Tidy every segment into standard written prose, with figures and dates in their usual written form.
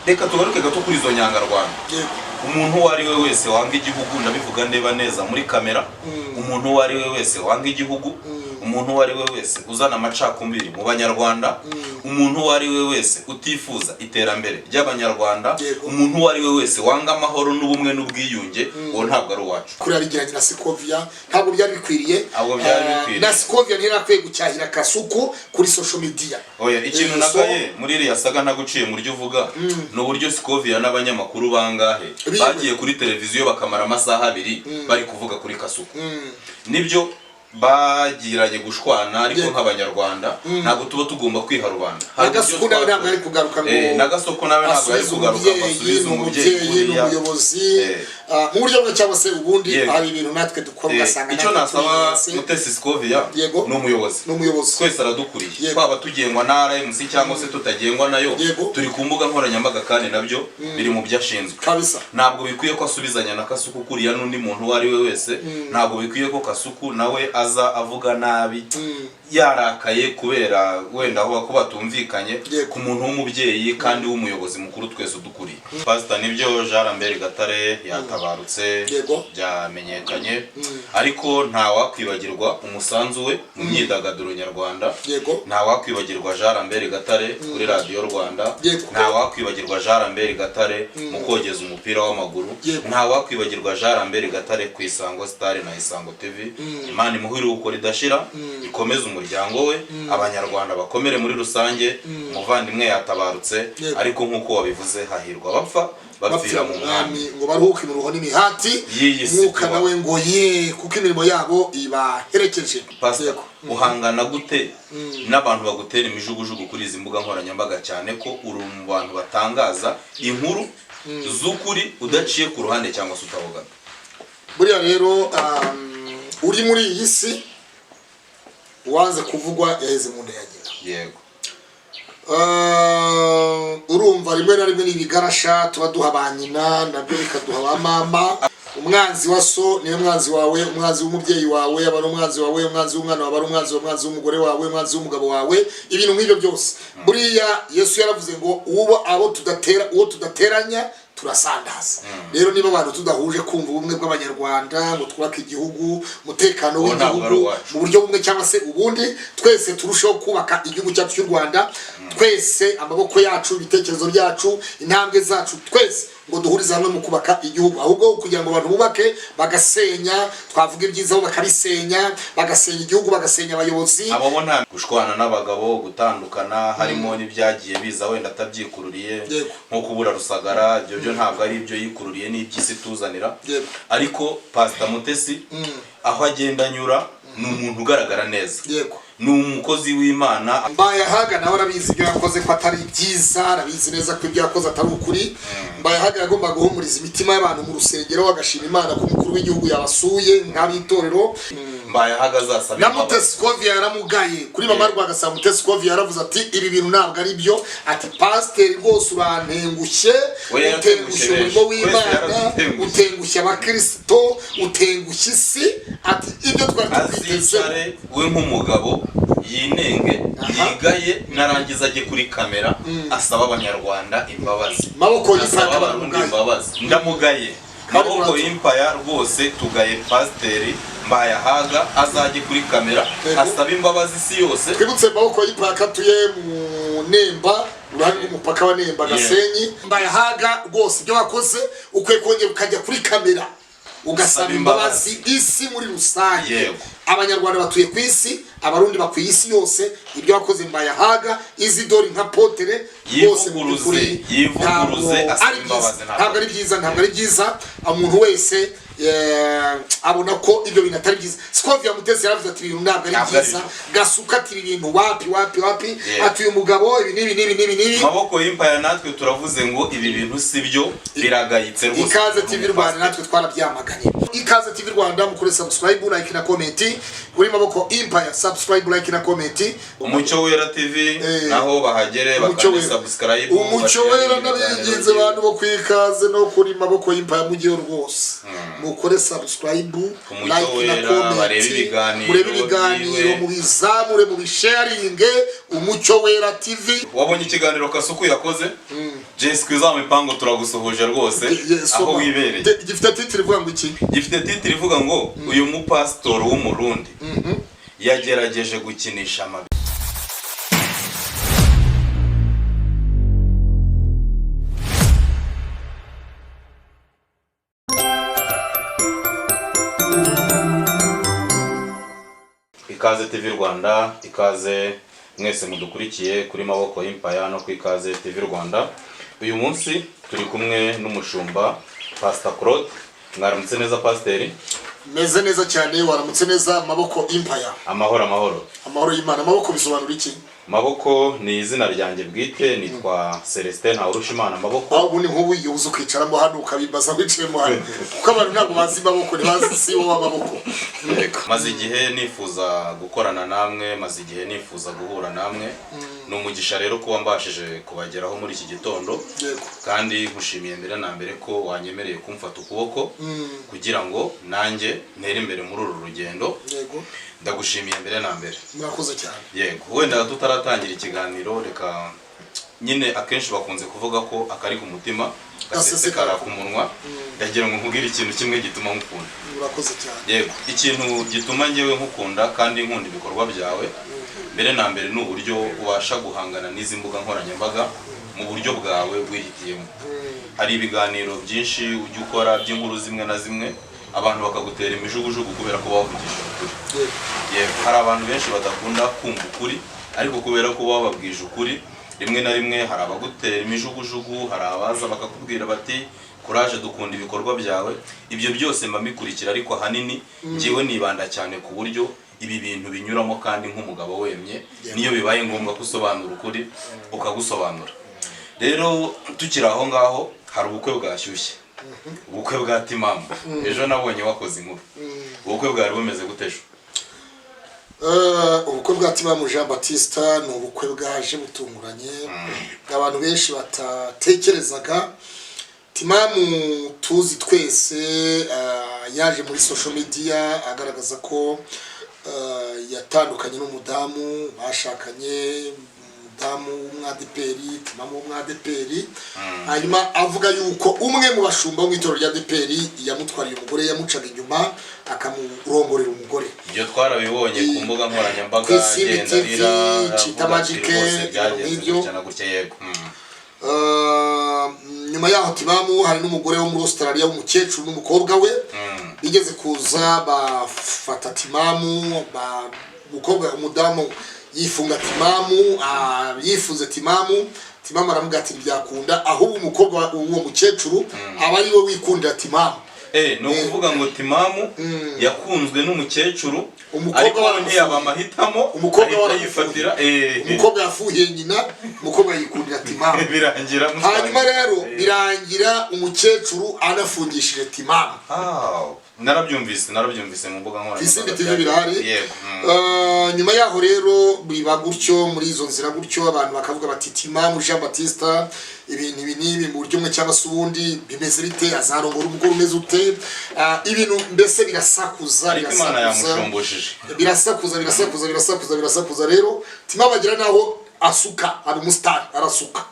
Reka tugaruke gato kuri izo nyangarwanda. Yego. Umuntu uwo ari we wese wanga igihugu, ndabivuga ndeba neza muri kamera, umuntu uwo ari we wese wanga igihugu, umuntu uwo ari we wese uzana amacakubiri mu Banyarwanda, umuntu uwo ari we wese utifuza iterambere ry'Abanyarwanda, umuntu uwo ari we wese wanga amahoro n'ubumwe n'ubwiyunge, uwo ntabwo ari uwacu. Kuri yabigiranye na Sikovia ntabwo byari bikwiriye. Ntabwo byari bikwiriye. Na Sikovia ntiyarakwiye gucyahira Kasuku kuri social media. Oya, ikintu nagaye muri iriya saga, ntaguciye mu ryo uvuga, ni uburyo Sikovia n'abanyamakuru bangahe Biwe. bagiye kuri televiziyo bakamara amasaha 2 bari kuvuga kuri Kasuku. Nibyo, bagiranye gushwana, ariko nk'Abanyarwanda ntabwo tuba tugomba kwiha rubanda. Hari uburyo N'Agasuku nawe ntabwo ari kugaruka ngo Na Gasoko nawe ntabwo ari asubize kugaruka ngo umubyeyi, asubize ni umubyeyi umubyeyi, ni kuriya. umuyobozi. Mu buryo bumwe cyangwa se ubundi, hari ibintu natwe dukora ugasanga Icyo natwe nasaba turirenze. Mutesi Scovia, ni umuyobozi, Ni umuyobozi. twese aradukuriye, twaba tugengwa na RMC cyangwa se tutagengwa nayo, turi ku mbuga nkoranyambaga kandi nabyo biri mu byo ashinzwe. Ntabwo bikwiye ko asubizanya na Kasuku kuriya n'undi muntu uwo ari we wese. Ntabwo bikwiye ko Kasuku nawe aza avuga nabi yarakaye kubera wenda aho ko batumvikanye ku muntu w'umubyeyi kandi w'umuyobozi mukuru twese udukuriye. Pasita, nibyo, Jean Lambert Gatare yatabarutse, byamenyekanye, ariko ntawakwibagirwa umusanzu we mu myidagaduro nyarwanda. Ntawakwibagirwa Jean Lambert Gatare kuri Radiyo Rwanda. Ntawakwibagirwa Jean Lambert Gatare mu kogeza umupira w'amaguru. Ntawakwibagirwa Jean Lambert Gatare ku Isango Star na Isango TV. Imana imuhe iruhuko ridashira, ikomeze umuryango we, Abanyarwanda bakomere muri rusange. Umuvandimwe yatabarutse, ariko nk'uko wabivuze, hahirwa abapfa bapfira mu Mwami, ngo baruhuke imiruho n'imihati y'iyi si Mwuka tuba. nawe ngo ye, kuko imirimo yabo ibaherekeje. Pastor, uhangana gute n'abantu bagutera imijugujugu kuri izi mbuga nkoranyambaga, cyane ko uri mu bantu batangaza inkuru z'ukuri udaciye ku ruhande cyangwa se utabogana? Buriya rero, uri muri iyi si, uwanze kuvugwa yaheze mu nda ya nyina. Urumva rimwe na rimwe ni ibigarasha tuba duha ba nyina, nabyo bikaduha ba mama. Umwanzi wa so niwe mwanzi wawe, umwanzi w'umubyeyi wawe aba ari umwanzi wawe, umwanzi w'umwana wawe aba ari umwanzi wawe, umwanzi w'umugore wawe, umwanzi w'umugabo wawe, ibintu nk'ibyo byose. Buriya Yesu yaravuze ngo uwo abo tudatera, uwo tudateranya turasandaza. Rero niba abantu tudahuje kumva ubumwe bw'Abanyarwanda ngo twubake igihugu, umutekano Uwo ntabwo ari w'igihugu, uwacu. mu buryo bumwe cyangwa se ubundi, twese turusheho kubaka igihugu cyacu cy'u Rwanda, twese amaboko yacu, ibitekerezo byacu, intambwe zacu, twese ngo duhurize hamwe mu kubaka igihugu, ahubwo kugira ngo abantu bubake bagasenya, twavuga ibyiza bo bakabisenya, bagasenya igihugu, bagasenya abayobozi. Abo bo nta gushwana n'abagabo, gutandukana, harimo n'ibyagiye biza wenda atabyikururiye, nko kubura Rusagara, ibyo byo ntabwo ari ibyo yikururiye, n'iby'isi tuzanira. Ariko Pasita Mutesi, aho agenda anyura, ni umuntu ugaragara neza, ni umukozi w'Imana. Mbayahaga nawe arabizi ibyo yakoze ko atari byiza, arabizi neza ko ibyo yakoze atari ukuri. Mbayahaga yagomba guhumuriza imitima y'abantu mu rusengero, agashima Imana ko umukuru w'igihugu yabasuye nk'ab'itorero. Mbayahaga azasaba Na imbabazi. Mutesi Scovia yaramugaye kuri Mama Rwagasabo. Mutesi Scovia yaravuze ati: "Ibi bintu ntabwo ari byo." Ati: "Pasiteri rwose urantengushye, We yaratengushye utengushye umurimo benshi. Twese w'Imana, yaradutengushye. utengushye abakirisito, utengushye isi." Ati: "Ibyo twari tukwitezeho." Azicare we nk'umugabo yinenge, yigaye, narangiza ajye kuri kamera asaba Abanyarwanda imbabazi, Maboko asaba y'Ipaya Abarundi baramugaye. imbabazi. Ndamugaye. Kandi Maboko y'Impaya rwose, tugaye Pasiteri Mbayahaga, azajye kuri kamera asabe imbabazi isi yose. Twibutse Maboko y'Ipaka atuye mu Nemba, uruhande rw'umupaka wa Nemba, Gasenyi. Mbayahaga rwose, ibyo wakoze ukwiye kongera ukajya kuri kamera ugasaba Usaba imbabazi imbabazi. isi muri rusange. Abanyarwanda batuye ku isi, Abarundi bakwiye isi yose. Ibyo wakoze, Mbayahaga Izidori, nka potere rwose, mu Yivuguruze, by'ukuri yivuguruze, ntabwo asabe ari byiza. imbabazi, ntabwo Ntabwo ari byiza, ntabwo ari byiza. Umuntu wese abona ko ibyo bintu atari byiza. Scovia Mutesi yaravuze ati: "Ibintu ntabwo ari Ntabwo ari byiza." byo. Gasuka ati: "Ibi bintu wapi, wapi, wapi." Ati: "Uyu mugabo ibi n'ibi n'ibi n'ibi n'ibi." Maboko y'Impaya, natwe turavuze ngo ibi bintu si byo, biragayitse rwose. Ikaze TV Rwanda, natwe twarabyamaganye. Ikaze TV Rwanda, mukore subscribe, like na comment kuri Maboko Empire. Subscribe, like na comment. Umucyo Wera TV, naho bahagere, Umucyo bakande Wera. subscribe, Umucyo bashyire Wera, ibiganiro ndabinginze, byiwe. abantu bo kwikaze no kuri Maboko y'Empire, mujyeyo rwose mukore subscribe, Umucyo like na Wera, comment, barebe ibiganiro murebe ibiganiro, byiwe. mubizamure, mubisharinge. Umucyo Wera TV. Wabonye ikiganiro Kasuku yakoze? Jay Squeezer wa mipango, turagusuhuje rwose aho wibereye. Gifite titre ivuga ngo iki? Gifite titre ivuga ngo uyu mupasitori w'Umurundi yagerageje gukinisha amabi. Ikaze TV Rwanda, ikaze mwese mudukurikiye kuri Maboko Empire no ku Ikaze TV Rwanda. Uyu munsi turi kumwe n'umushumba Pastor Claude. Mwaramutse neza, pasiteri? Meze neza cyane, waramutse neza, Maboko Empire? Amahoro, amahoro. Amahoro y'Imana. Maboko bisobanura iki? Maboko ni izina ryanjye bwite, nitwa Celestin Ntawurushimana Maboko. Aho ubundi nk'ubu iyo uza ukicaramo hano ukabimbaza wicayemo hano, kuko abantu ntabwo bazi Maboko, ntibazi si wowe Maboko. Maze igihe nifuza gukorana namwe, maze igihe nifuza guhura namwe. Ni umugisha rero kuba mbashije kubageraho muri iki gitondo. Kandi nkushimiye mbere na mbere ko wanyemereye kumfata ukuboko kugira ngo nanjye ntere imbere muri uru rugendo. Ndagushimiye mbere na mbere. Murakoze cyane. Yego, wenda tutaratangira ikiganiro, reka nyine akenshi bakunze kuvuga ko akari ku mutima gasesekara ku munwa. Ndagira ngo nkubwire ikintu kimwe gituma nkukunda. Murakoze cyane. Yego, ikintu gituma njyewe nkukunda kandi nkunda ibikorwa byawe mbere na mbere ni uburyo ubasha guhangana n'izi mbuga nkoranyambaga mu buryo bwawe wihitiyemo. Hari ibiganiro byinshi ujya ukora by'inkuru zimwe na zimwe, abantu bakagutera imijugujugu kubera ko bavugisha ukuri. Yego, hari abantu benshi badakunda kumva ukuri, ariko kubera ko bababwije ukuri, rimwe na rimwe hari abagutera imijugujugu, hari abaza bakakubwira bati kuraje, dukunda ibikorwa byawe. Ibyo byose mba mbikurikira, ariko ahanini njyewe nibanda cyane ku buryo ibi bintu binyuramo, kandi nk'umugabo wemye, niyo bibaye ngombwa ko usobanura ukuri ukagusobanura. Rero tukiri aho ngaho, hari ubukwe bwashyushye, ubukwe bwa Timamu. Ejo nabonye wakoze inkuru. Ubukwe bwari bumeze gute ejo? Ubukwe bwa Timamu Jean Baptiste ni ubukwe bwaje butunguranye, abantu benshi batatekerezaga. Timamu tuzi twese, yaje muri social media agaragaza ko yatandukanye n'umudamu bashakanye, umudamu w'umwadeperi, Timamu w'umwadeperi. Hanyuma avuga yuko umwe mu bashumba bo mu itorero rya ADEPR yamutwariye umugore, yamucaga inyuma akamurongorera umugore. Ibyo twarabibonye ku mbuga nkoranyambaga. Ku Isimbi agenda TV, arira, Chita avuga ati Magic, rwose ibintu byagenze nk'ibyo. gutya na gutya. Yego. Nyuma yaho Timamu, hari n'umugore wo muri Australia w'umukecuru n'umukobwa we bigeze kuza bafata Timamu, umukobwa, umudamu yifunga Timamu, yifunze Timamu. Timamu aramubwira ati ntibyakunda, ahubwo umukobwa w'uwo mukecuru aba ari we wikundira Timamu. Ni ukuvuga ngo Timamu yakunzwe n'umukecuru, Umukobwa ariko waramufuhiye. ntiyaba amahitamo, Umukobwa ahita waramufuhiye. yifatira Umukobwa yafuhiye nyina, umukobwa yikundira Timamu. Birangira mutwaye. Hanyuma rero birangira umukecuru anafungishije Timamu. Ah, narabyumvise, narabyumvise mu mbuga nkoranyambaga. Isimbi TV birahari. Yego. Nyuma yaho rero biba gutyo, muri izo nzira gutyo, abantu bakavuga bati Timamu Jean Baptiste ibintu ibi n'ibi mu buryo bumwe cyangwa se ubundi bimeze bite? Azarongora umugore umeze ute? Ibintu mbese birasakuza. Ariko Imana Birasakuza, yamushumbujije. birasakuza, birasakuza, birasakuza, birasakuza. Rero Timamu agira naho asuka, aba umusitari, arasuka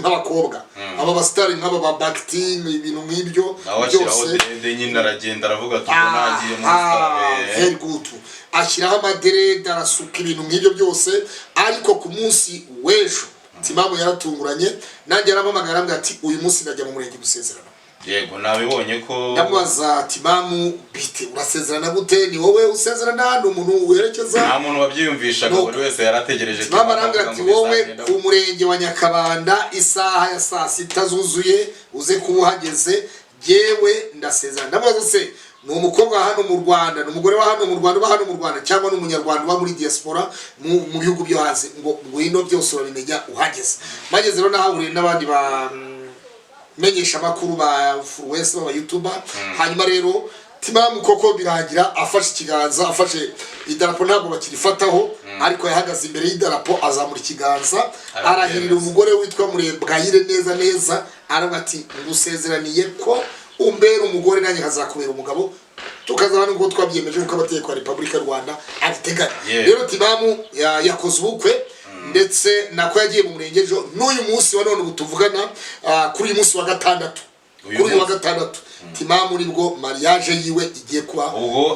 nk'abakobwa, aba basitari nk'aba ba bakitingi, ibintu nk'ibyo Nawe ashyiraho byose. dread nyine, aragenda aravuga ati ubwo nagiye muri stade. Very good, ashyiraho amaderede, arasuka, ibintu nk'ibyo byose. Ariko ku munsi w'ejo Timamu yaratunguranye, nanjye arampamagara, arambwira ati uyu munsi ndajya mu murenge gusezerana. Yego, nabibonye ko Ndamubaza, Timamu bite, urasezerana gute? Ni wowe usezerana, ni umuntu werekeza? Nta muntu wabyiyumvishaga. Nuko. Buri wese yarategereje Timamu arambwira ati ngo wowe bizagenda ku murenge wa Nyakabanda isaha ya saa sita zuzuye uze kuba uhageze, jyewe ndasezerana. Ndamubaza se ni umukobwa wa hano mu Rwanda, ni umugore wa hano mu Rwanda, uba hano mu Rwanda, cyangwa ni umunyarwanda uba muri diaspora mu bihugu byo hanze? Ngo ngwino, byose urabimenya uhageze. Mageze rero nahahuriye n'abandi ba menyesha amakuru, ba influencer, b'aba youtuber. Hanyuma rero Timamu koko birangira afashe ikiganza, afashe idarapo, ntabwo bakirifataho, ariko yahagaze imbere y'idarapo, azamura ikiganza, Arabyemeza. Arahirira umugore witwa Murebwayire neza neza, aravuga ati ngusezeraniye ko umbera umugore nanjye nkazakubera umugabo, tukazaba nubwo twabyiyemeje nk'uko amategeko ya Repubulika y'u Rwanda abiteganya. Rero Timamu yakoze ubukwe. Ndetse nako yagiye mu murenge ejo, n'uyu munsi wa none ubu tuvugana, kuri uyu munsi wa gatandatu, Uyu kuri uyu wa munsi. gatandatu, Timamu nibwo mariage yiwe igiye kuba,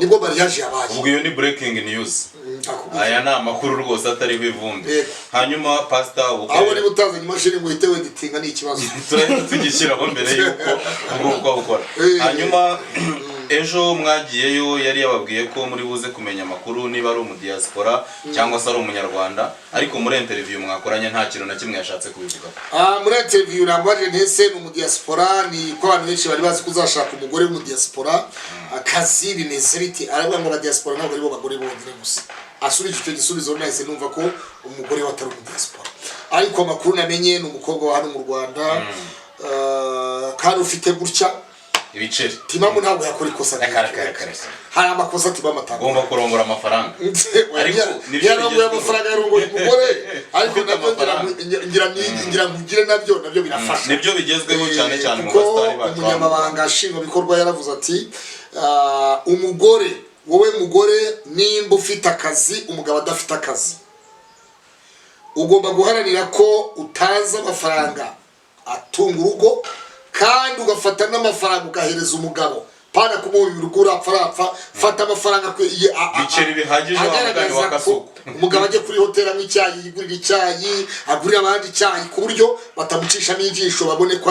nibwo mariage yabaye. Ubwo iyo ni breaking news. Ndakubwiye. Aya ni amakuru rwose atariho ivumbi. Yego. Hanyuma pasita, ubukwe Aho niba utazanye imashini ngo uhite weditinga, ni ikibazo. Turahita tugishyiraho mbere y'uko ubwo bukwe bukora. Hanyuma ejo mwagiyeyo, yari yababwiye ko muri buze kumenya amakuru niba ari umudiaspora cyangwa se ari umunyarwanda, ariko muri interview mwakoranye nta kintu na kimwe yashatse kubivugaho. Muri interview namubajije ntese ni umudiaspora, ni ko abantu benshi bari bazi ko uzashaka umugore w'umudiaspora, akazi bimeze biti? Aravuga ngo abadiaspora ntabwo aribo bagore bonyine gusa. Asubije icyo gisubizo, nahise numva ko umugore we atari umudiaspora, ariko amakuru namenye ni umukobwa wa hano mu Rwanda, kandi ufite gutya ibiceri. Timamu ntabwo yakora ikosa Reka, nk'iryo. reka, reka, reka. Hari amakosa Timamu atakora. Ugomba kurongora amafaranga. Ariko nibyo Yarongoye bigezweho. amafaranga, yarongoye umugore, ariko Ufite nabyo ngira amafaranga. ngira nkugire, nabyo birafasha. Nibyo bigezweho cyane cyane mu Kuko basitari bacu. umunyamabanga nshingwabikorwa yaravuze ati: "Umugore, wowe mugore, nimba ufite akazi umugabo adafite akazi, ugomba guharanira ko utaza amafaranga atunga urugo, kandi ugafata n'amafaranga ugahereza umugabo, pana kumuha ibintu urapfa arapfa. Fata amafaranga Biceri bihagije wa mugani agaragaza wa ko Kasuku. umugabo ajye kuri hoteli anywa icyayi, yigurira icyayi, agurira abandi icyayi, ku buryo batamucishamo ijisho, babone ko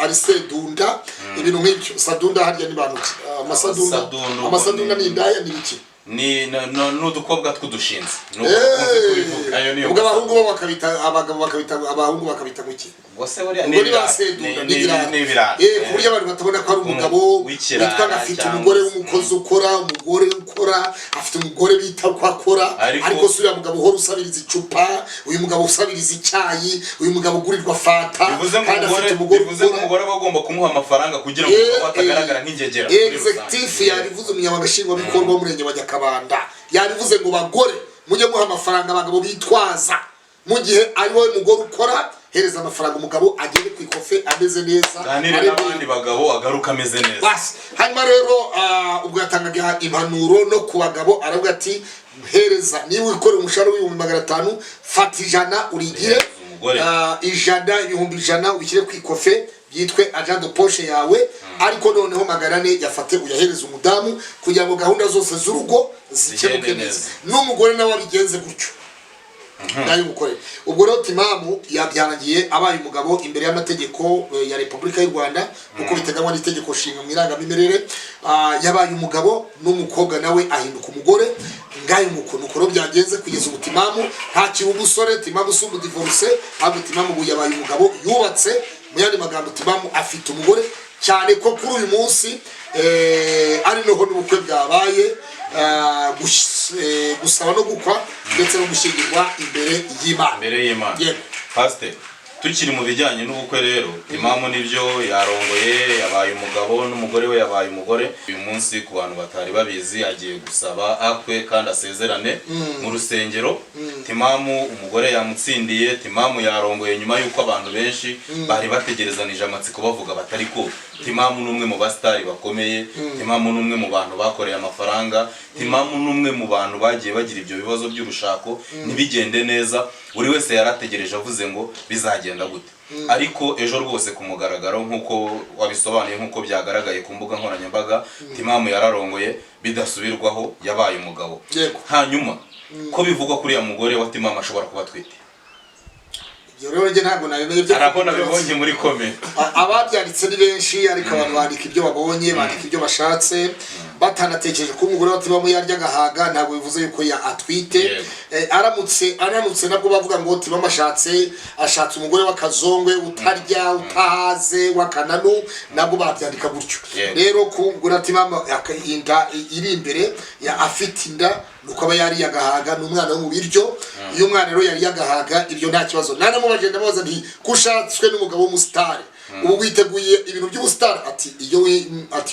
ari sedunda, ibintu nk'ibyo. Sadunda harya ni bantu ki? Amasadunda. Abasadunda. Amasadunda ni indaya, ni ibiki? Ni n'udukobwa tw'udushinzi ni uko bakunze kubivuga. Ayo niyo Ubwo abahungu bo bakabita, abagabo bakabita, abahungu bakabita nguki? Ubwo se buriya Ubwo ni ba sedunda, ni ibirara. Ni ibirara. Ku buryo abantu batabona ko ari umugabo W'ikirara witwa ngo afite cyangwa umugore se- w'umukozi ukora, umugore ukora, afite umugore bita ko akora, ariko si uriya mugabo uhora usabiriza icupa, uyu mugabo usabiriza icyayi, uyu mugabo ugurirwa fanta Bivuze ngo kandi umugore afite umugore bivuze ngo ukora. umugore aba agomba kumuha amafaranga kugira ngo umugabo atagaragara nk'ingegera muri rusange. Executive yabivuze, umunyamabanga nshingwabikorwa w'umurenge wa Nyakabanda yabivuze ngo bagore, mujye muha amafaranga abagabo bitwaza. Mu gihe ari wowe mugore ukora, hereza amafaranga umugabo agende ku ikofe ameze neza, Ganire arebe- n'abandi bagabo, agaruka ameze neza. Basi hanyuma rero, ubwo yatangaga impanuro no ku bagabo, aravuga ati: "Hereza, niba wikorera umushahara w'500,000, fata 100 urigire Hereza umugore. 100, 100,000 ubishyire ku ikofe, byitwe argent de poche yawe, ariko noneho 400 yafate uyahereze umudamu kugira ngo gahunda zose z'urugo zikemuke Zigende neza." neza. N'umugore nawe abigenze gutyo nayo gukore. Ubwo rero Timamu yabyarangiye abaye umugabo imbere y'amategeko ya Repubulika y'u Rwanda, kuko biteganywa n'itegeko nshinga mu irangamimerere. Yabaye umugabo, n'umukobwa nawe ahinduka umugore. Ngayo nguko nuko rero byagenze. Kugeza ubu Timamu ntakiri umusore, Timamu si umudivorce, ahubwo Timamu ubu yabaye umugabo, yubatse. Mu yandi magambo, Timamu afite umugore, cyane ko kuri uyu munsi ari noho n'ubukwe bwabaye, gusaba no gukwa ndetse no gushyingirwa imbere y'Imana. Imbere y'Imana. Yego. Pasiteri, tukiri mu bijyanye n'ubukwe rero, Timamu nibyo yarongoye, yabaye umugabo, n'umugore we yabaye umugore. Uyu munsi, ku bantu batari babizi, agiye gusaba akwe kandi asezerane mu rusengero. Timamu umugore yamutsindiye, Timamu yarongoye nyuma y'uko abantu benshi bari bategerezanije amatsiko, bavuga batari ko Timamu ni umwe mu basitari bakomeye, Timamu ni umwe mu bantu bakoreye amafaranga, Timamu ni umwe mu bantu bagiye bagira ibyo bibazo by'urushako ntibigende neza. Buri wese yarategereje avuze ngo bizagenda gute? Ariko ejo rwose ku mugaragaro, nk'uko wabisobanuye, nk'uko byagaragaye ku mbuga nkoranyambaga, Timamu yararongoye bidasubirwaho, yabaye umugabo. Yego. Hanyuma ko bivugwa kuri uriya mugore wa Timamu ashobora kuba atwite? Ibyo rero njye ntabwo nabimenye byo. Hari aho nabibonye muri comment. Ababyanditse ni benshi, ariko abantu bandika ibyo babonye, bandika ibyo bashatse, batanatekereje ko umugore wa Timamu yarya agahaga ntabwo bivuze yuko ya atwite. Yego. Aramutse ananutse nabwo bavuga ngo Timamu ashatse umugore w'akazongwe, utarya, utahaze, w'akananu, nabwo babyandika gutyo. Yego. Rero ku mugore wa Timamu inda iri imbere ya afite inda nuko aba yariye agahaga, ni umwana wo mu biryo. Iyo umwana rero yariye agahaga, ibyo nta kibazo. Nanamubajije, ndamubaza nti: "Ko ushatswe n'umugabo w'umusitari, ubu witeguye ibintu by'ubusitari?" Ati: "Iyo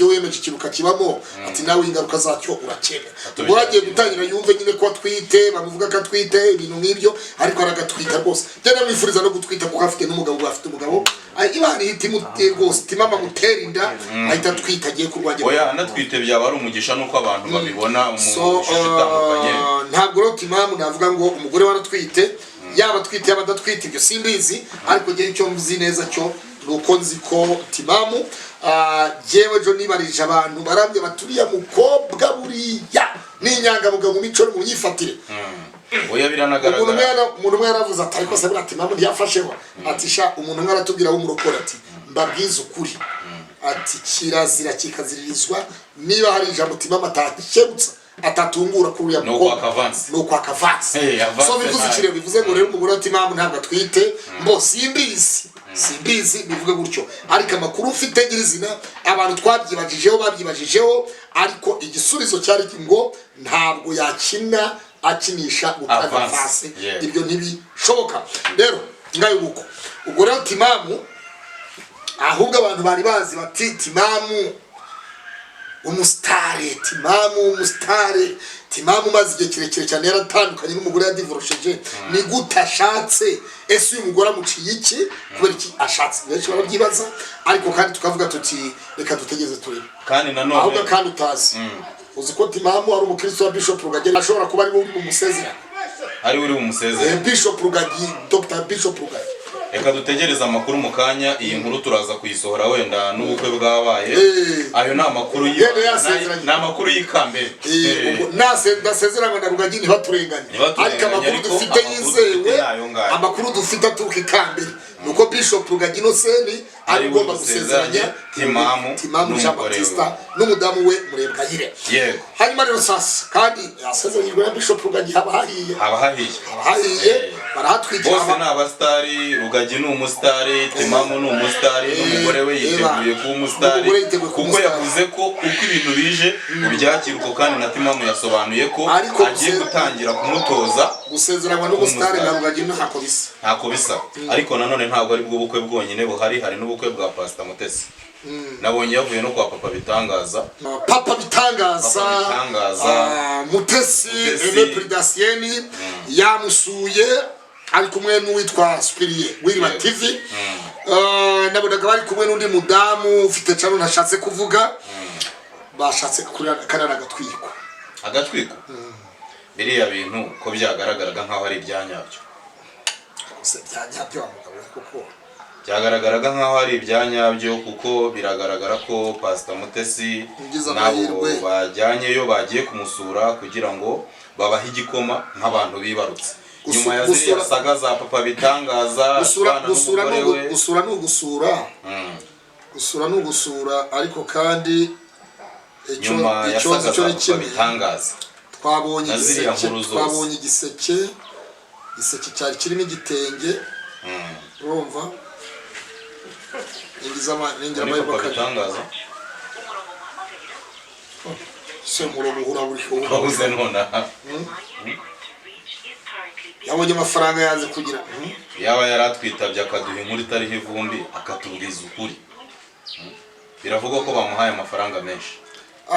wiyemeje ikintu ukakibamo," ati, "nawe ingaruka zacyo urakemera." Ubwo agiye gutangira yumve nyine ko atwite, bamuvuga ko atwite, ibintu nk'ibyo, ariko aragatwita rwose. Njye namwifuriza no gutwita kuko afite n'umugabo, afite umugabo. Imana ihita imutera rwose, Timama amutera inda, ahita atwita, agiye kurwanya. Oya, anatwite byaba ari umugisha, nuko abantu babibona mu So ishusho itandukanye. Ntabwo rero Timamu navuga ngo umugore waratwite, yaba atwite yaba adatwite, ibyo simbizi. Ariko njyewe icyo nzi neza cyo ni uko nzi ko Timamu, jyewe jo nibarije abantu barambye baturiya mukobwa buriya ni inyangamugayo mu mico no mu myifatire. Oya, biranagaragara. Umuntu umwe yaravuze ati: "Ariko se buriya Timamu ntiyafasheho?" Ati: "Sha." Umuntu umwe aratubwira w'umurokore ati: "Mbabwize ukuri," ati: "kirazira kikaziririzwa, niba hari ijambo Timamu atakebutsa, atatungura kuri uriya Ni mukobwa, ukwaka avance. ni ukwaka avance." Hey, avance So bivuze ntayo. iki rero? Bivuze ngo rero umugore wa Timamu ntabwo atwite. Mbo simbizi, bivuge gutyo, ariko amakuru mfite nyirizina, abantu twabyibajijeho babyibajijeho, ariko igisubizo cyari ngo ntabwo yakina akinisha gutanga Avance, avance. Ibyo ntibishoboka. Rero ngayo nguko. Ubwo rero Timamu, ahubwo abantu bari bazi bati Timamu umusitari, Timamu umusitari, Timamu umaze igihe kirekire cyane yaratandukanye n'umugore, yadivorosheje, ni gute ashatse? Ese uyu mugore amuciye iki? Kubera iki ashatse? Benshi barabyibaza, ariko kandi tukavuga tuti reka dutegereze turebe. Kandi nanone Ahubwo kandi utazi, uzi ko Timamu ari umukristo wa Bishop Rugagi, ashobora kuba ari we uri bumusezerane. Ari we uri bumusezere. Bishop Rugagi, Dr Bishop Rugagi. Reka dutegereze amakuru mu kanya. Iyi nkuru turaza kuyisohora wenda n'ubukwe bwabaye. Ayo ni amakuru Yenda yasezeranye. ni amakuru y'ikambere. Ubwo ndasezeranywa na Rugagi, ntibaturenganye. Ntibaturenganye, Ariko amakuru ariko dufite amakuru yizewe, dufite ni ayo ngayo. amakuru dufite aturuka ikambere, ni uko Bishop Rugagi Innocent ari Ari we ugomba gusezeranya gusezeranya Timamu Timamu Jean n'umugore we. Baptista n'umudamu we Murebwayire. Hanyuma rero sasa, kandi yasezeranyijwe na Bishop Rugagi, haba hahiye. Haba hahiye. Haba hahiye. Barahatwikira. Bose ni abasitari. Rugagi ni umusitari, Timamu ni umusitari, n'umugore we yiteguye kuba umusitari. N'umugore yiteguye kuba Kuko umusitari. yavuze ko uko ibintu bije ubyakira uko, kandi na Timamu yasobanuye ko Ariko agiye gutangira kumutoza. Gusezeranywa n'umusitari Umusitari. na Rugagi ntako bisa. Ntako bisa, ariko nanone ntabwo ari bwo bukwe bwonyine buhari. Hari n'ubukwe bwa Pasita Mutesi, nabonye yavuye no kwa Papa Bitangaza. Papa Bitangaza. Papa Bitangaza. Mutesi. Mutesi. Aime Pridasieni yamusuye ari kumwe n'uwitwa Supiriye w'Iriba TV. Nabonaga bari kumwe n'undi mudamu ufite channel ntashatse kuvuga. Bashatse karara agatwiko. Agatwiko? Biriya bintu ko byagaragaraga nk'aho ari ibyanyabyo? Gusa byanyabyo wa mugabo we kuko Byagaragaraga nk'aho ari ibyanyabyo, kuko biragaragara ko Pasita Mutesi Ugize nabo amahirwe. bajyanyeyo, bagiye kumusura kugira ngo babahe igikoma nk'abantu bibarutse nyuma ya ziriya saga za Papa Bitangaza Gusura atwana gusura n'umugore we. Gusura ni ugusura. Gusura ni ugusura, ariko kandi icyo Nyuma ya icyo saga nzi cyo za ni Papa kimwe. Bitangaza Twabonye na ziriya igiseke. nkuru zose. Twabonye igiseke cyari kirimo igitenge. Urumva ningira Muri amahirwe Papa akari Bitangaza. Se murongo uhura buri Wabuze nonaha. Yabonye amafaranga yanze kugira. Yaba yaratwitabye akaduha inkuru itariho ivumbi, akatubwiza ukuri. Biravugwa ko bamuhaye amafaranga menshi.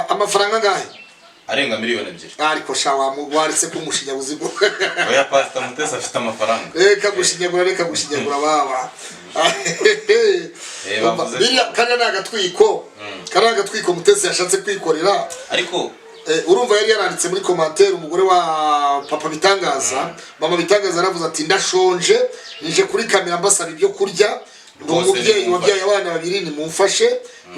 Amafaranga angahe? Arenga miliyoni 2. Ariko sha waretse kumushinyaguzi. Oya, Pasita Mutesi afite amafaranga. Reka gushinyagura, reka gushinyagura baba. Bavuze ko- Biriya kariya ni agatwiko, kariya ni agatwiko Mutesi yashatse kwikorera. Ariko Urumva yari yaranditse muri commentaire, umugore wa Papa Bitangaza, Mama Bitangaza, yaravuze ati: "Ndashonje, nije kuri kamera mbasaba ibyo kurya, ndi Rwose umubyeyi nimumfashe." wabyaye abana babiri, nimumfashe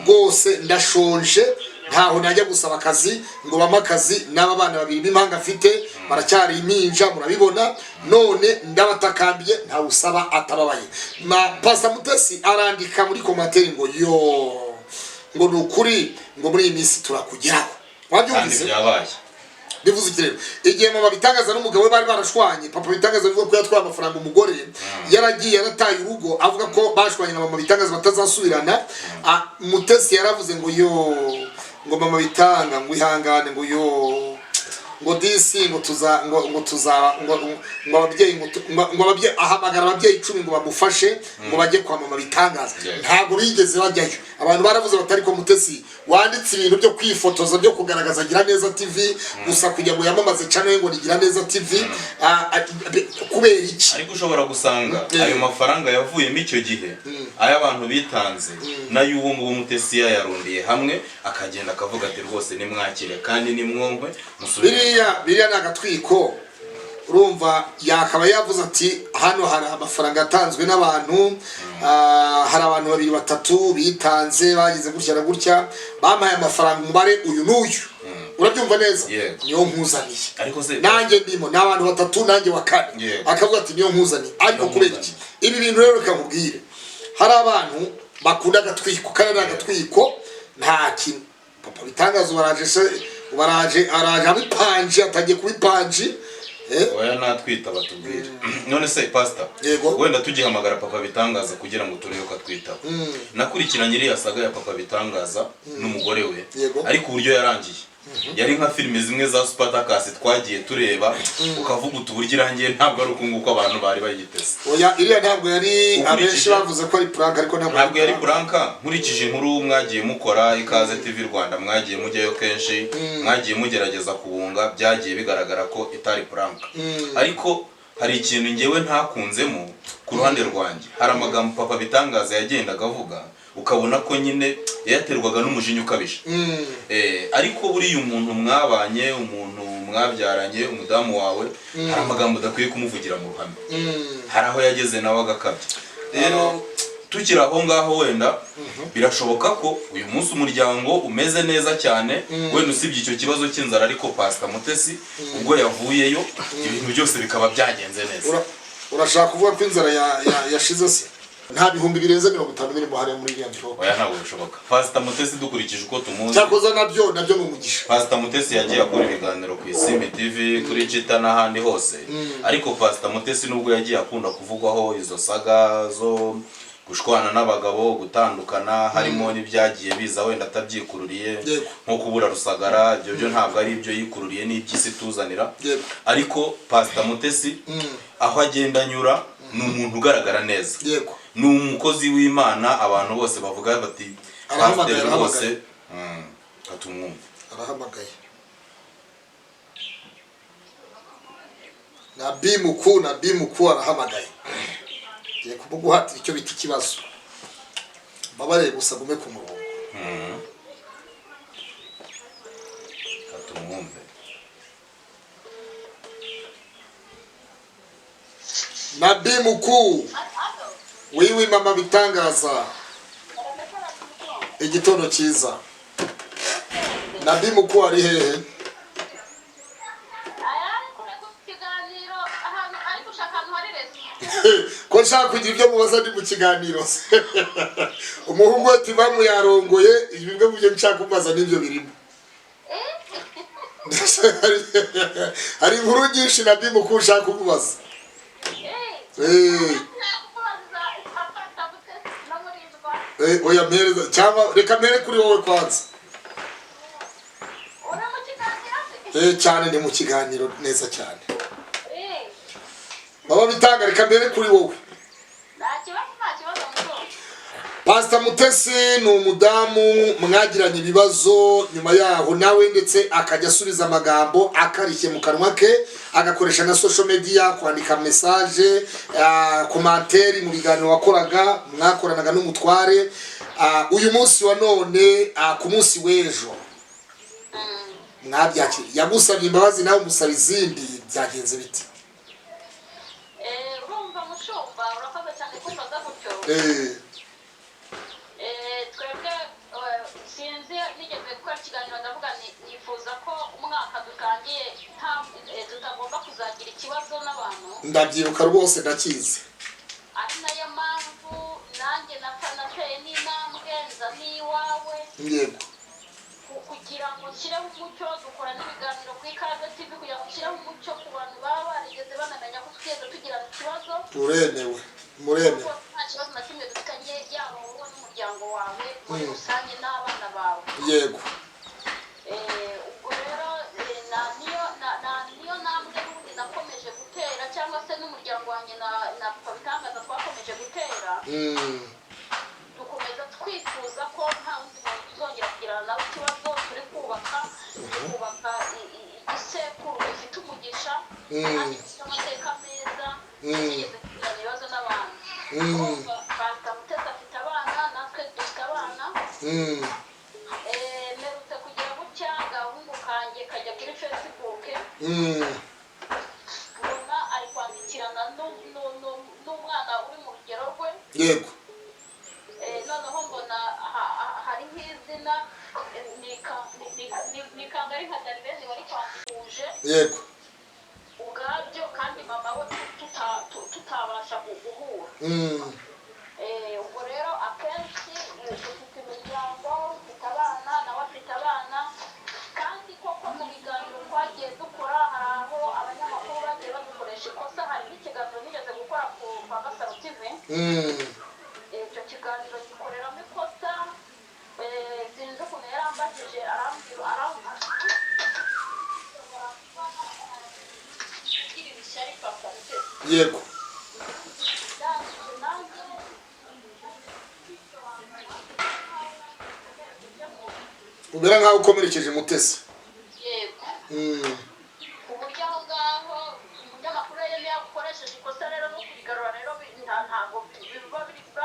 rwose, ndashonje, ntaho najya gusaba akazi ngo bampe akazi n'aba bana babiri b'impanga mfite baracyari impinja, murabibona, none ndabatakambiye, ntawusaba atababaye." Ma Pasta Mutesi arandika muri commentaire ngo yo, ngo ni ukuri, ngo muri iyi minsi turakugeraho. Kandi Wabyumvise? byabaye. Bivuze iki rero? Igihe Mama Bitangaza n'umugabo we bari barashwanye, Papa Bitangaza avuga ko yatwaye amafaranga umugore, yaragiye yarataye urugo, avuga ko bashwanye na Mama Bitangaza batazasubirana. Mutesi yaravuze ngo yo, ngo Mama Bitanga, ngo ihangane, ngo yo, ngo disi, ngo tuza, ngo tuzaba, ngo ababyeyi, ngo ababyeyi, ahamagara ababyeyi 10 ngo bamufashe ngo bajye kwa Mama Bitangaza. Ntabwo bigeze bajyayo. Abantu baravuze batari ko Mutesi wanditse ibintu byo kwifotoza, byo kugaragaza Gira Neza TV gusa kugira ngo yamamaze channel ngo ni Gira Neza TV. Kubera iki? Ariko ushobora gusanga ayo mafaranga yavuyemo icyo gihe, ay'abantu bitanze n'ay'ubu ngubu, Mutesi yayarundiye hamwe, akagenda akavuga ati: "Rwose nimwakire kandi nimwonkwe, musubire mu Biriya ni agatwiko. Urumva yakaba yavuze ati hano hari amafaranga yatanzwe n'abantu, hari abantu babiri batatu bitanze, bagize gutya na gutya, bampaye amafaranga umubare uyu n'uyu. Urabyumva neza? Yego. Niyo nkuzaniye. Ariko se Nanjye ndimo, ni abantu batatu, nanjye wa kane. Akavuga ati niyo nkuzaniye. Ariko Niyo kubera iki ibi bintu rero? Reka nkubwire, hari abantu bakunda agatwiko, kandi ni agatwiko, nta kintu. Papa Bitangaza baraje se, baraje, araje abipanje, atangiye kubipanji, eh. Oya, natwita batubwire. None se pastor, Yego. wenda tugihamagara Papa Bitangaza kugira ngo turebe ko atwitaho, nakurikiranye iriya saga ya Papa Bitangaza n'umugore we. Ariko uburyo yarangiye yari nka filime zimwe za Spartacus twagiye tureba, ukavuga uti uburyo irangiye ntabwo ari uku nguku abantu bari bayiteze. Oya, iriya ntabwo yari abenshi bavuze ko ari prank, ariko ntabwo Ntabwo yari prank. Nkurikije inkuru mwagiye mukora, Ikaze TV Rwanda, mwagiye mujyayo kenshi, mwagiye mugerageza kubunga, byagiye bigaragara ko itari prank. Ariko hari ikintu ngewe ntakunzemo ku ruhande rwanjye. Hari amagambo Papa Bitangaza yagendaga avuga, ukabona ko nyine yayaterwaga n'umujinya ukabije. Ariko buriya umuntu mwabanye, umuntu mwabyaranye, umudamu wawe, hari amagambo udakwiye kumuvugira mu ruhame. Hari aho yageze nawe agakabya. Rero tukiri aho ngaho, wenda birashoboka ko uyu munsi umuryango umeze neza cyane, wenda usibye icyo kibazo cy'inzara, ariko Pastor Mutesi ubwo yavuyeyo ibintu byose bikaba byagenze neza. Urashaka kuvuga ko inzara yashize se? Nta bihumbi birenze 50 birimo hariya muri iriya mvirope. Oya, ntabwo bishoboka. Pastor Mutesi, dukurikije uko tumuzi, Cyakoza nabyo ni umugisha. Pastor Mutesi yagiye akora ibiganiro ku Isimbi TV, kuri Chita n'ahandi hose. Ariko Pastor Mutesi, nubwo yagiye akunda kuvugwaho izo saga zo gushwana n'abagabo, gutandukana, harimo n'ibyagiye biza wenda atabyikururiye, nko kubura Rusagara, ibyo byo ntabwo ari ibyo yikururiye, n'iby'isi tuzanira. Ariko Pastor Mutesi, aho agenda anyura, ni umuntu ugaragara neza, ni umukozi w'Imana. Abantu bose bavuga bati Arahamagaye, pasiteri rwose. arahamagaye. Katumwumve. Arahamagaye. Nabi mukuu, nabi mukuu arahamagaye. Ngiye kumuguhatira icyo bita ikibazo. Mbabarire gusa gume ku murongo. Katumwumve. Nabi mukuu, wiwi mama Bitangaza, igitondo cyiza. Nabi mukuu ari hehe? Ko nshaka kugira ibyo mubaza ndi mu kiganiro se? Umuhungu we Timamu yarongoye, bimwe mu byo nshaka kumubaza n'ibyo birimo. Hari inkuru nyinshi nabi mukuu nshaka kumubaza. Oya, mpereza, cyangwa reka mpere kuri wowe kwanza. Cyane, ni mu kiganiro neza cyane. Baba Bitanga, reka mbere kuri wowe. Pastor Mutesi ni umudamu mwagiranye ibibazo, nyuma yaho nawe ndetse akajya asubiza amagambo akarishye mu kanwa ke, agakoresha na social media kwandika message, commentaire mu biganiro wakoraga, mwakoranaga n'umutware. Uyu munsi wa none, ku munsi w'ejo mwabyakiriye, yagusabye imbabazi nawe umusaba izindi, byagenze bite? Urumva mushumba, urakoze cyane kumbaza gutyo. Twebwe sinzi, nigeze gukora ikiganiro ndavuga nti nifuza ko umwaka dutangiye nta tutagomba kuzagira ikibazo n'abantu. Ndabyibuka rwose, ndakizi. Ari nayo mpamvu nanjye napfa nateye n'intambwe nza n'iwawe kugira ngo nshyireho umucyo. Dukora n'ibiganiro ku Ikaze TV kugira ngo nshyireho umucyo ku bantu baba barigeze banamenya ko twigeze tugirana ikibazo. Uremewe, muremewe. Kuko nta kibazo na kimwe dufitanye, yaba wowe n'umuryango wawe muri rusange n'abana bawe. Ubwo rero na niyo ntambwe n'ubundi nakomeje gutera, cyangwa se n'umuryango wanjye na Papa Bitangaza twakomeje gutera. Dukomeza twifuza ko nta wundi muntu tuzongera kugirana nawe ikibazo. Turi kubaka igisekuru gifite umugisha kandi gifite amateka meza, tutigeze kugirana ibibazo n'abantu. Urumva, Pastor Mutesi afite abana, natwe dufite abana. Mperutse kugira gutya agahungu kanjye kajya kuri Facebook. Mbona ari kwandikirana n'umwana uri mu rugero rwe. Yego. Noneho mbona hari nk'izina, nikanga ari nka Darlene wari kwandikuje. Yego. Ubwabyo kandi mama we tutabasha guhura. Ubwo rero akenshi dufite imiryango, mfite abana, nawe afite abana, kandi koko mu biganiro twagiye dukora hari aho abanyamakuru bagiye badukoresha ikosa. Hari n'ikiganiro nigeze gukora kwa Gasaro TV. Icyo kiganiro gikoreramo ikosa. Sinzi ukuntu yarambajije, arambwira, arambwira ishyari papa Mutesi. Yego. Ndangije nanjye Umera nkaho ukomerekeje Mutesi. Yego. Ku buryo aho ngaho umunyamakuru yari yakoresheje ikosa rero no kurigarura rero ntabwo biba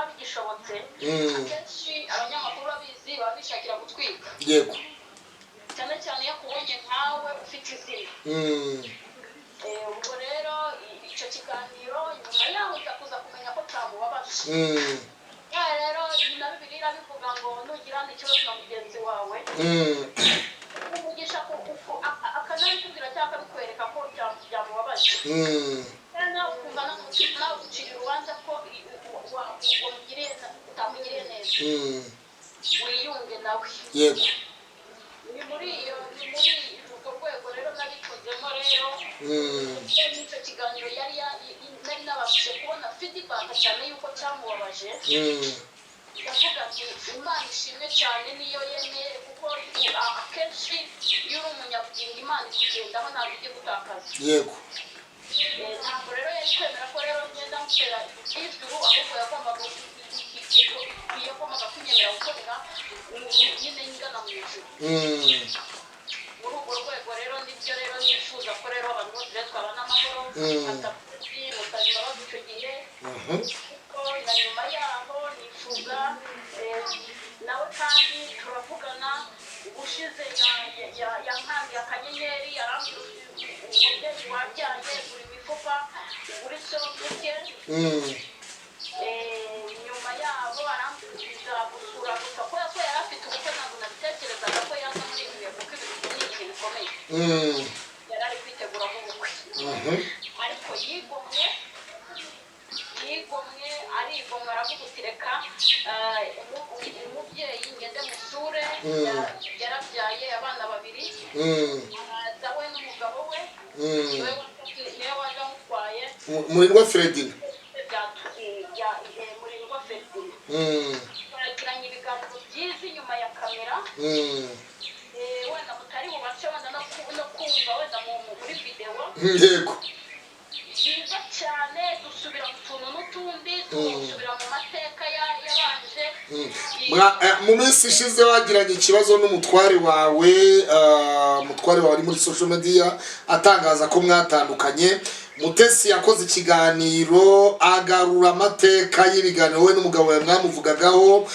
bigishobotse. Akenshi abanyamakuru babizi baba bishakira gutwika. Yego. Cyane cyane iyo akubonye nkawe ufite izina. Ubwo rero icyo kiganiro nyuma yaho nza kuza kumenya ko cyamubabaje. Ya rero na Bibiliya irabivuga ngo nugirana ikibazo na mugenzi wawe, umugisha akanabikubwira cyangwa akabikwereka ko byamubabaje. Rero nawe ukumva no mu mutima nawe ucira urubanza ko utamugiriye neza, wiyunge nawe. Yego. Ni muri urwo rwego rero nabikozemo rero. N'icyo kiganiro yari nari nabashije kubona feedback cyane yuko cyamubabaje. Ndavuga nti Imana ishimwe cyane niyo yemeye, kuko akenshi iyo uri umunyabugingo Imana ikugendaho, ntabwo ijya igutakaza. Yego. Ntabwo rero yari kwemera ko rero ngenda mutera ijuru, ahubwo yagombaga kunyemera gukorera nyine ngana mu ijuru. Muri urwo rwego rero nibyo rero nifuza ko rero abantu bose rero twabana amahoro. Musaba imbabazi icyo gihe, kuko na nyuma yaho nifuza nawe kandi turavugana. Ubushize yankandiye akanyenyeri, arambwira uti, umubyeyi wabyaye gura imifuka, ugura isombe. Nyuma yaho arambwira gusura gusa kubera ko yari afite ubukwe, ntabwo nabitekerezaga ko yaza muri ibi bihe, kuko ibi ni ibihe bikomeye. Yari ari kwitegura nk'ubukwe, ariko yigomwe arigomwe, aravuga uti reka umubyeyi ngende musure. Yarabyaye abana babiri, araza we n'umugabo we. Niwe waje amutwaye. Murindwa Fredina. Murindwa Ferdinand. Twagiranye ibiganiro byiza inyuma ya kamera. Wenda mutari bubashe wenda no kumva wenda muri videwo. Yego. Byiza cyane, dusubira mu tuntu n'utundi, dusubira mu mateka yabanje. Mu minsi ishize wagiranye ikibazo n'umutware wawe, umutware wawe ari muri social media atangaza ko mwatandukanye. Mutesi yakoze ikiganiro agarura amateka y'ibiganiro we n'umugabo wawe mwamuvugagaho,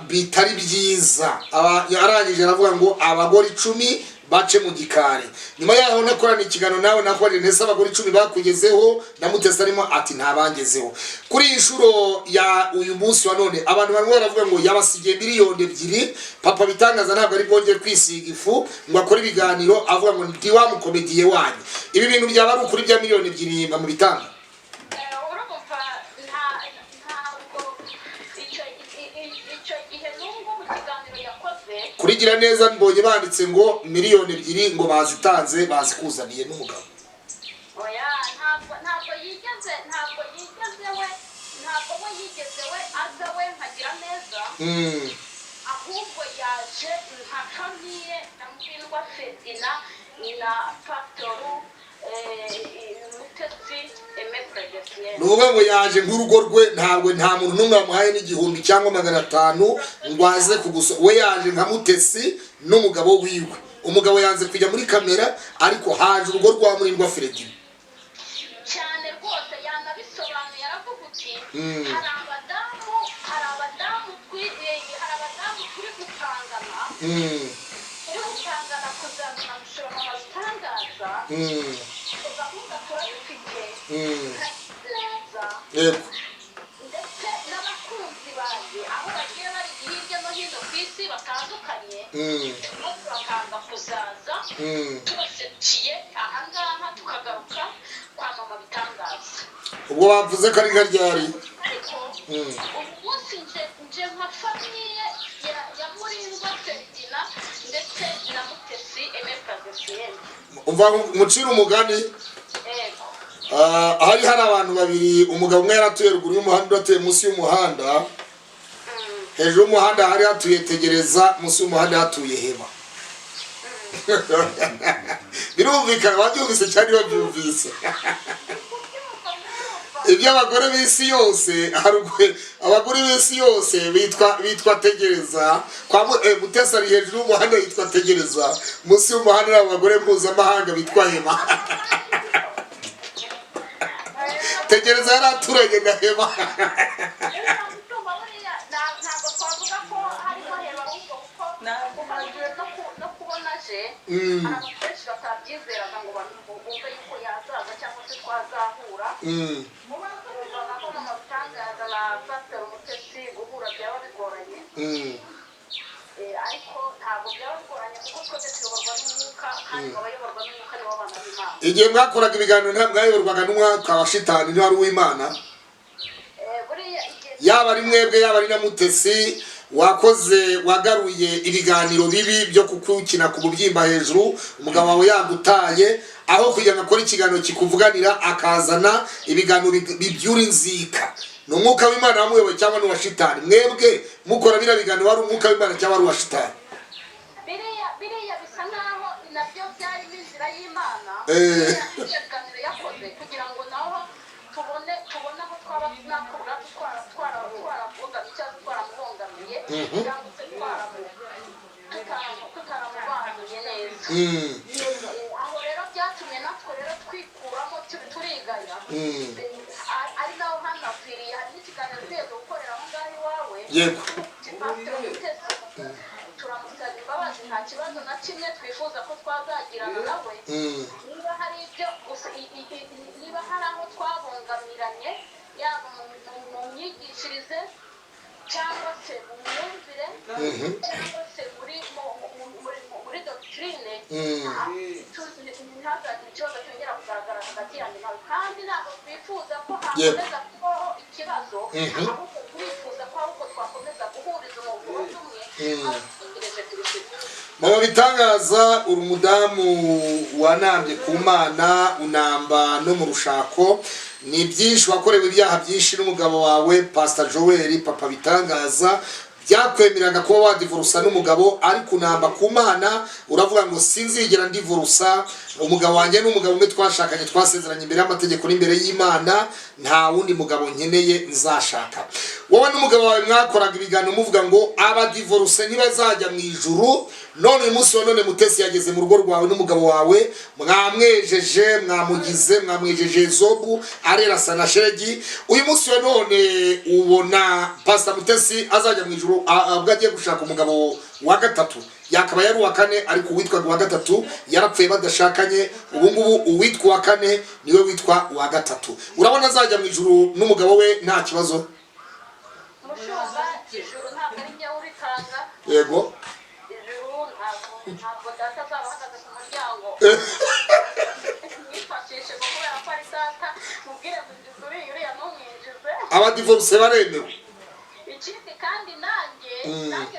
bitari byiza. Arangije aravuga ngo abagore 10 bace mu gikari. Nyuma yaho nakorana ikiganiro nawe, nakoranye ntese abagore 10 bakugezeho na Mutesi arimo, ati ntabangezeho. Kuri iyi nshuro ya uyu munsi wa none abantu bamwe baravuga ngo yabasigiye miliyoni 2, papa bitangaza ntabwo ari bwongere kwisiga ifu ngo akore ibiganiro avuga ngo ndi wa mukomediye wanyu. Ibi bintu byaba ari ukuri bya miliyoni 2 mu bitanga? Urumva ntabwo icyo gihe n'ubwo mu kiganiro yakoze Kuri gira neza mbonye banditse ngo miliyoni 2 ngo bazitanze, bazikuzaniye n'umugabo. Oya, ntabwo yigeze we, ntabwo we yigeze we aza we nkagira neza. Ahubwo yaje nka famille na Murindwa Ferdina na Pasitoru Mutesi Aime Fredesien. Ni ukuvuga ngo yaje nk'urugo rwe, ntabwo nta muntu n'umwe wamuhaye n'igihumbi cyangwa 500 ngo aze kugusa. We yaje nka Mutesi n'umugabo wiwe. Umugabo yanze kujya muri kamera, ariko haje urugo rwa Murindwa Fredina. Cyane rwose, yanabisobanuye, aravuga uti hari abadamu turi gupangana, turi gupangana kuzazana gushora mama bitangaza. Iyo gahunda turayifite neza, ndetse n'abakunzi banjye aho bagiye bari hirya no hino ku isi batandukanye, turimo turakanga kuzaza tubaserukiye ahangaha, tukagaruka kwa Mama Bitangaza. Ubwo bavuze ko ari nka ryari? Ariko uyu munsi nje nka famille ya Murindwa Ferdina ndetse na Mutesi Aime Pradesienne. Umva mucira umugani. Yego. Ah, hari abantu babiri. Umugabo umwe yaratuye ruguru y'umuhanda, undi atuye munsi y'umuhanda. Hejuru y'umuhanda hari hatuye Tegereza, munsi y'umuhanda hatuye Heba. Birumvikana, wabyumvise cyane, babyumvise. Iby'abagore b'isi yose, abagore b'isi yose bitwa Tegereza. Kwa Mutesi ari hejuru y'umuhanda yitwa Tegereza, munsi y'umuhanda hari abagore mpuzamahanga bitwa Heba. Tegereza yari aturanye na Heba. Ndumva buriya ntabwo twavuga ko harimo Heba, ahubwo kuko umaze no kubona aje, hari abantu benshi batabyizeraga ngo bumve yuko yazaza cyangwa se twazahura. Bumvaga ko Mama Bitangaza na Pasiteri Mutesi guhura byaba bigoranye. Ariko ntabwo byaba bigoranye, kuko twese tuyoborwa n'umwuka, kandi abayoborwa n'umwuka nibo bana b'Imana. Igihe mwakoraga ibiganiro, ntabwo mwayoborwaga n'umwuka wa shitani, ntiwari uw'Imana? Buriya igihe Yaba ari mwebwe, yaba ari na Mutesi wakoze, wagaruye ibiganiro bibi byo kukukina ku mubyimba hejuru, umugabo wawe yagutaye, aho kugira ngo akore ikiganiro kikuvuganira akazana ibiganiro bibyura inzika, ni umwuka w'Imana wamuyoboye cyangwa ni uwa shitani? Mwebwe mukora biriya biganiro, wari umwuka w'Imana cyangwa wari uwa shitani? Biriya bisa nkaho nabyo byarimo inzira y'Imana. Biriya biganiro yakoze kugira ngo naho tubone aho twaba natwe ubwacu twarabogamye cyangwa twaramubangamiye cyangwa se tutaramubaniye neza. Aho rero byatumye natwe rero twikuramo, turigaya. Ari naho hanapfiriye. Hari n'ikiganiro twigeze gukorera aho ngaho iwawe. Pasiteri Mutesi turamusaba imbabazi, nta kibazo na kimwe twifuza ko twazagirana nawe. Niba hari ibyo gusa niba hari aho twabungamiranye, yaba mu myigishirize cyangwa se mu myumvire cyangwa se muri doctrine, ntihazagire ikibazo cyongera kugaragara hagati yanjye nawe, kandi ntabwo twifuza ko hakomeza kubaho ikibazo, ahubwo turifuza ko ahubwo twakomeza guhuriza umugozi umwe abategereje Kirisito. Mama Bitangaza, uri umudamu wanambye ku Mana, unamba no mu rushako. Ni byinshi wakorewe, ibyaha byinshi n'umugabo wawe Pastor Joel Papa Bitangaza, byakwemeraga kuba wadivorusa n'umugabo, ariko unamba ku Mana, uravuga ngo sinzigera ndivorusa umugabo wanjye. Ni umugabo umwe twashakanye, twasezeranye imbere y'amategeko n'imbere y'Imana, nta wundi mugabo nkeneye nzashaka. Wowe n'umugabo wawe mwakoraga ibiganiro muvuga ngo abadivoruse ntibazajya mu ijuru. None uyu munsi wa none Mutesi yageze mu rugo rwawe n'umugabo wawe, mwamwejeje, mwamugize, mwamwejeje zobu arera sanashegi. Uyu munsi wa none ubona Pastor Mutesi azajya mu ijuru, ubwo agiye gushaka umugabo wa gatatu? Yakaba yari uwa kane, ariko uwitwaga uwa gatatu yarapfuye badashakanye. Ubu ngubu uwitwa uwa kane niwe witwa uwa gatatu. Urabona azajya mu ijuru n'umugabo we nta kibazo? Mushumba, ijuru ntabwo ari njyewe uritanga. Ijuru ntabwo data azaba ahagaze ku muryango mwifashishe ngo kubera ko ari data mubwire ngo injiza uriya, uriya ntumwinjize. Abadivoruse baremewe? Ikindi kandi nanjye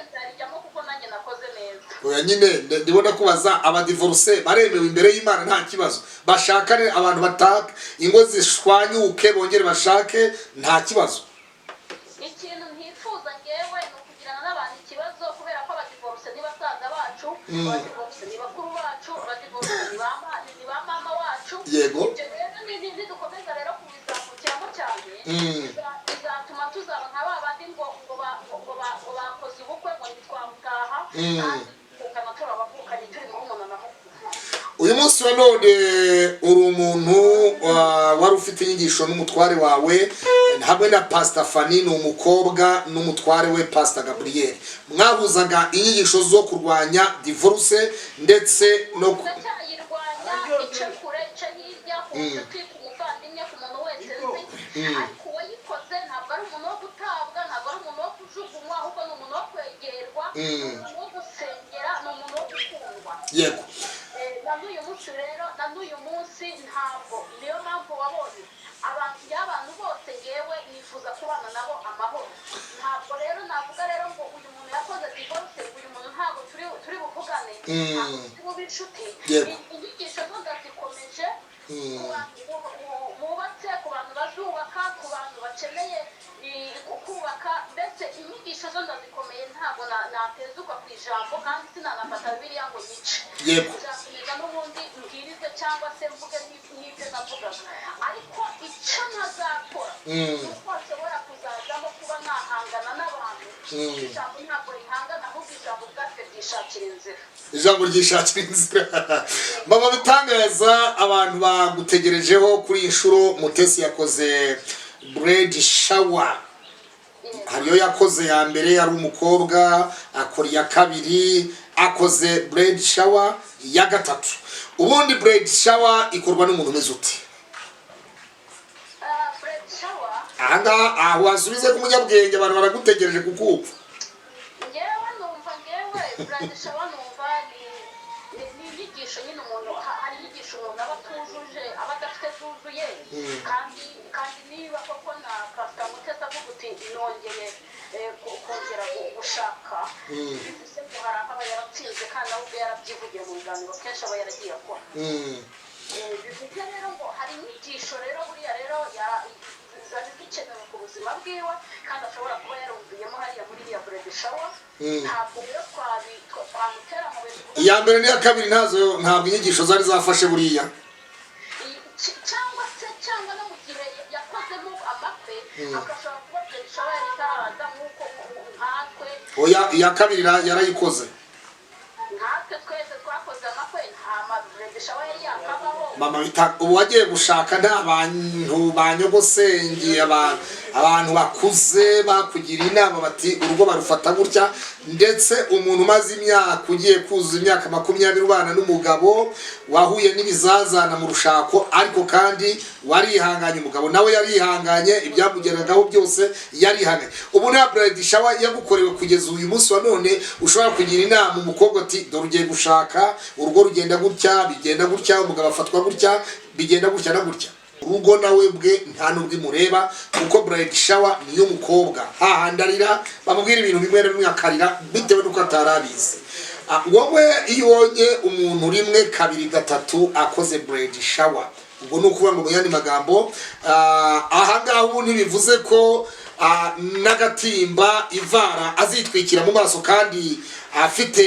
nzarijyamo kuko nanjye nakoze neza. Oya nyine, ndibona kubaza, abadivoruse baremewe imbere y'Imana nta kibazo? Bashakane, abantu bataka ingo zishwanyuke bongere bashake, nta kibazo? Ikintu ntifuza ngewe ni ukugirana n'abantu ikibazo, kubera ko abadivoruse ni basaza bacu, abadivoruse ni bakuru bacu, abadivoruse ni ba mama wacu. Ibyo rero nidukomeza rero kubizamukiramo cyane, bizatuma tuzaba nka ba bandi ngo bakoze ubukwe ngo ntitwamutaha, kandi tukana turabavukanye, turi murumuna na mukuru. Uyu munsi wa none uri umuntu wari ufite inyigisho n'umutware wawe hamwe na Pastor Fani, ni umukobwa n'umutware we Pastor Gabriel, mwahuzaga inyigisho zo kurwanya divorce ndetse no Ndacyayirwanya. Icyo ku nshuti, ku muvandimwe, ku muntu wese nzi. Ariko uwayikoze ntabwo ari umuntu wo gutabwa, ntabwo ari umuntu wo kujugunywa, ahubwo ni umuntu wo kwegerwa, ni umuntu wo gusengera, ni umuntu wo gukundwa. Na n'uyu munsi rero, na n'uyu munsi ntabwo, niyo mpamvu wabonye abantu y'abantu bose ngewe nifuza kubana nabo amahoro. Ntabwo rero navuga rero ngo uyu muntu yakoze divorce, uyu muntu ntabwo turi buvugane, ntabwo turi bube inshuti. Inyigisho zo ndazikomeje ku bantu bubatse, ku bantu bazubaka, ku bantu bakeneye kubaka. Mbese inyigisho zo ndazikomeye, ntabwo natezuka ku ijambo, kandi sinanafata Bibiliya ngo nyice. Nzakomeza n'ubundi mbwirize cyangwa se mvuge n'ibyo navugaga, ariko icyo ntazakora ni uko hashobora kuzazamo kuba nahangana n'abantu, kuko ijambo ntabwo rihangana, ahubwo ijambo ubwaryo ryishakira inzira. Ijambo ryishakira inzira. Mama Bitangaza, abantu bagutegerejeho kuri iyi nshuro. Mutesi yakoze bridal shower, hariyo yakoze ya mbere ari umukobwa, akora iya kabiri, akoze bridal shower ya gatatu. Ubundi bridal shower ikorwa n'umuntu umeze ute? Bridal shower, Ahangaha aho wasubize ku munyabwenge, abantu baragutegereje kukumva. Ngewe numva, ngewe bridal shower numva ni inyigisho nyine umuntu hari inyigisho umuntu aba atujuje, aba adafite zuzuye. Kandi niba koko na Pastor Mutesi avuga uti nongeye kongera gushaka, bivuze ngo hari aho aba yaratsinze, kandi nawe ubwe yarabyivugiye mu biganiro kenshi aba yaragiye akora. Bivuze rero ngo hari inyigisho rero buriya rero zari zikenewe ku buzima bwiwe, kandi ashobora kuba yarumviyemo hariya muri iriya bridal shower. Ntabwo rero twamutera amabuye tuvuga Iya mbere n'iya kabiri ntazo, ntabwo inyigisho zari zafashe buriya. Cyangwa se cyangwa no mu gihe yakozemo amakwe, agashobora kuba bridal shower yari itaraza, nk'uko nkatwe. Oya, iya kabiri yarayikoze. Nkatwe twese twakoze amakwe, nta ma bridal shower yari yakabaho. Mama bita ubu wagiye gushaka, nta bantu ba nyogosenge, abantu bakuze bakugira inama bati urugo barufata gutya. Ndetse umuntu umaze imyaka, ugiye kuzuza imyaka 20 ubana n'umugabo, wahuye n'ibizazana mu rushako, ariko kandi warihanganye, umugabo nawe yarihanganye, ibyamugeragaho byose yarihanganye. Ubu nta bridal shower yagukorewe kugeza uyu munsi wa none ushobora kugira inama umukobwa ati dore ugiye gushaka, urugo rugenda gutya, bigenda gutya, umugabo afatwa gutya, bigenda gutya na gutya? Urugo nawe bwe nta n'ubwo imureba, kuko bridal shower niyo mukobwa hahandi arira, bamubwira ibintu bimwe na bimwe akarira bitewe n'uko atari abizi. Wowe iyo ubonye umuntu rimwe, kabiri, gatatu akoze bridal shower, ubwo ni ukuvuga ngo mu yandi magambo, ahangaha ubu ntibivuze ko n'agatimba ivara azitwikira mu maso, kandi afite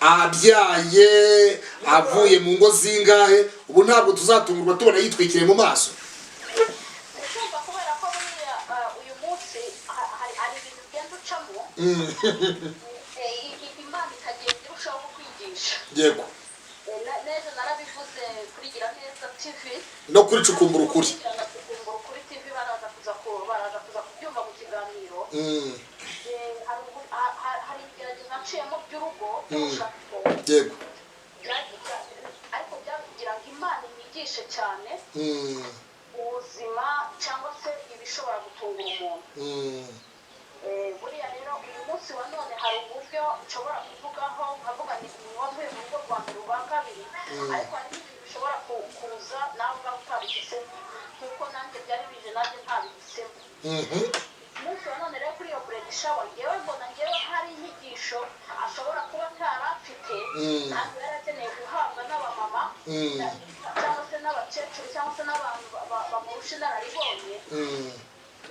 abyaye, avuye mu ngo zingahe? Ubu ntabwo tuzatungurwa tubona yitwikiriye mu maso? Kumva, kubera ko buriya uyu munsi hari ibintu ugenda ucamo, Imana ikagenda irushaho kukwigisha. N'ejo narabivuze kuri Gira Neza TV No kuri Cukumbura Ukuri. Cukumbura Ukuri TV, baraza kuza kubyumva mu kiganiro. Hari ibigeragezo naciyemo by'urugo, by'urushako. Ariko byari kugira ngo Imana inyigishe cyane ubuzima cyangwa se ibishobora gutungura umuntu. Buriya rero uyu munsi wa none hari uburyo nshobora kuvugaho nkavuga ni wavuye mu rugo rwa mbere, urwa kabiri, ariko hari n'ibintu bishobora kuza nawe ubwawe utabihisemo, nk'uko nanjye byari bije nanjye ntabihisemo. Umunsi wa none rero kuri iyo bridal shower, ngewe mbona ngewe hari inyigisho ashobora kuba atari afite, kandi yari akeneye guhabwa n'abamama cyangwa se n'abakecuru cyangwa se n'abantu bamurusha inararibonye.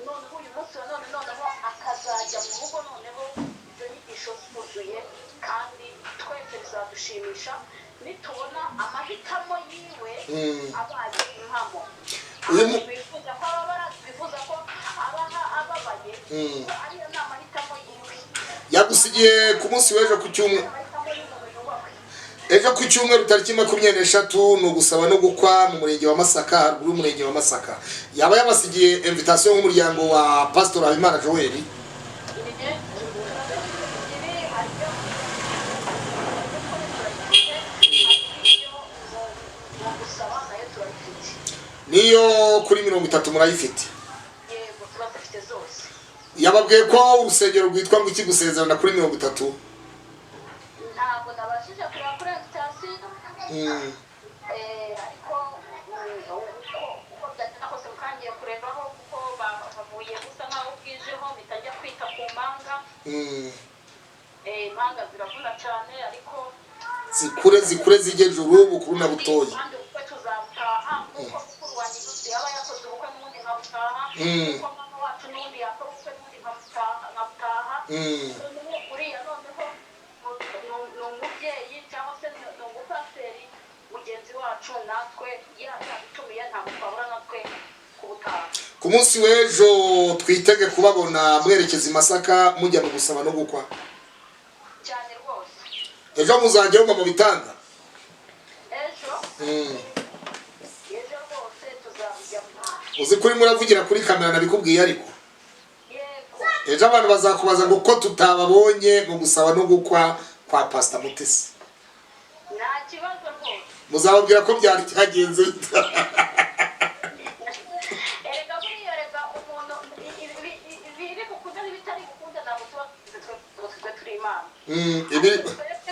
Noneho uyu munsi wa none, noneho akazajya mu rugo, noneho izo nyigisho zuzuye, kandi twese bizadushimisha nitubona amahitamo yiwe abaye impamo. Bifuza ko ababara, bifuza ko abaha ababaye, kuko ariyo ni amahitamo yiwe. Yagusigiye ku munsi w'ejo ku cyumweru. Amahitamo y'umuntu yubahwe. Ejo ku cyumweru tariki 23 ni ugusaba no gukwa mu murenge wa Masaka, haruguru y'umurenge wa Masaka. Yaba yabasigiye invitation nk'umuryango wa Pastor Habimana Joel? Ibi hari ibyo turayifite, hari ibyo mu gusaba nayo turayifite. Niyo kuri 30 murayifite? Yego, turazifite zose. Yababwiye ko urusengero rwitwa ngo iki gusezerana kuri 30? Ntabwo nabashije kureba kuri invitation. Ariko uko byagenda kose mukangiye kurebaho, kuko bavuye busa nkaho bwijeho bitajya kwita ku mpanga. Impanga ziravuna cyane, ariko Zikure, zikure, zijye ejuru, bukuru na butoya. Kandi ubukwe tuzabutaha nk'uko mukuru wanjye yaba yakoze ubukwe n'ubundi nkabutaha, nk'uko mama wacu n'ubundi yakora ubukwe n'ubundi nkabutaha. Noneho uriya noneho ni umubyeyi cyangwa se ni umupasiteri mugenzi wacu, natwe yadutumiye, ntabwo twabura natwe kubutaha. Ku munsi w'ejo twitege kubabona mwerekeza i Masaka, mujya mu gusaba no gukwa? Cyane rwose. Ejo muzajyayo mu bitanda? Ejo. Ejo rwose tuzabijyamo. Uzi kuri muravugira kuri kamera nabikubwiye, ariko Yego. ejo abantu bazakubaza ngo ko tutababonye mu gusaba no gukwa kwa Pasita Mutesi. Nta kibazo rwose. Muzababwira ko byari byagenze bite? Erega buriya, erega umuntu ibiri gukunda n'ibitari gukunda ntabwo tuba twe turi Imana. Twebwe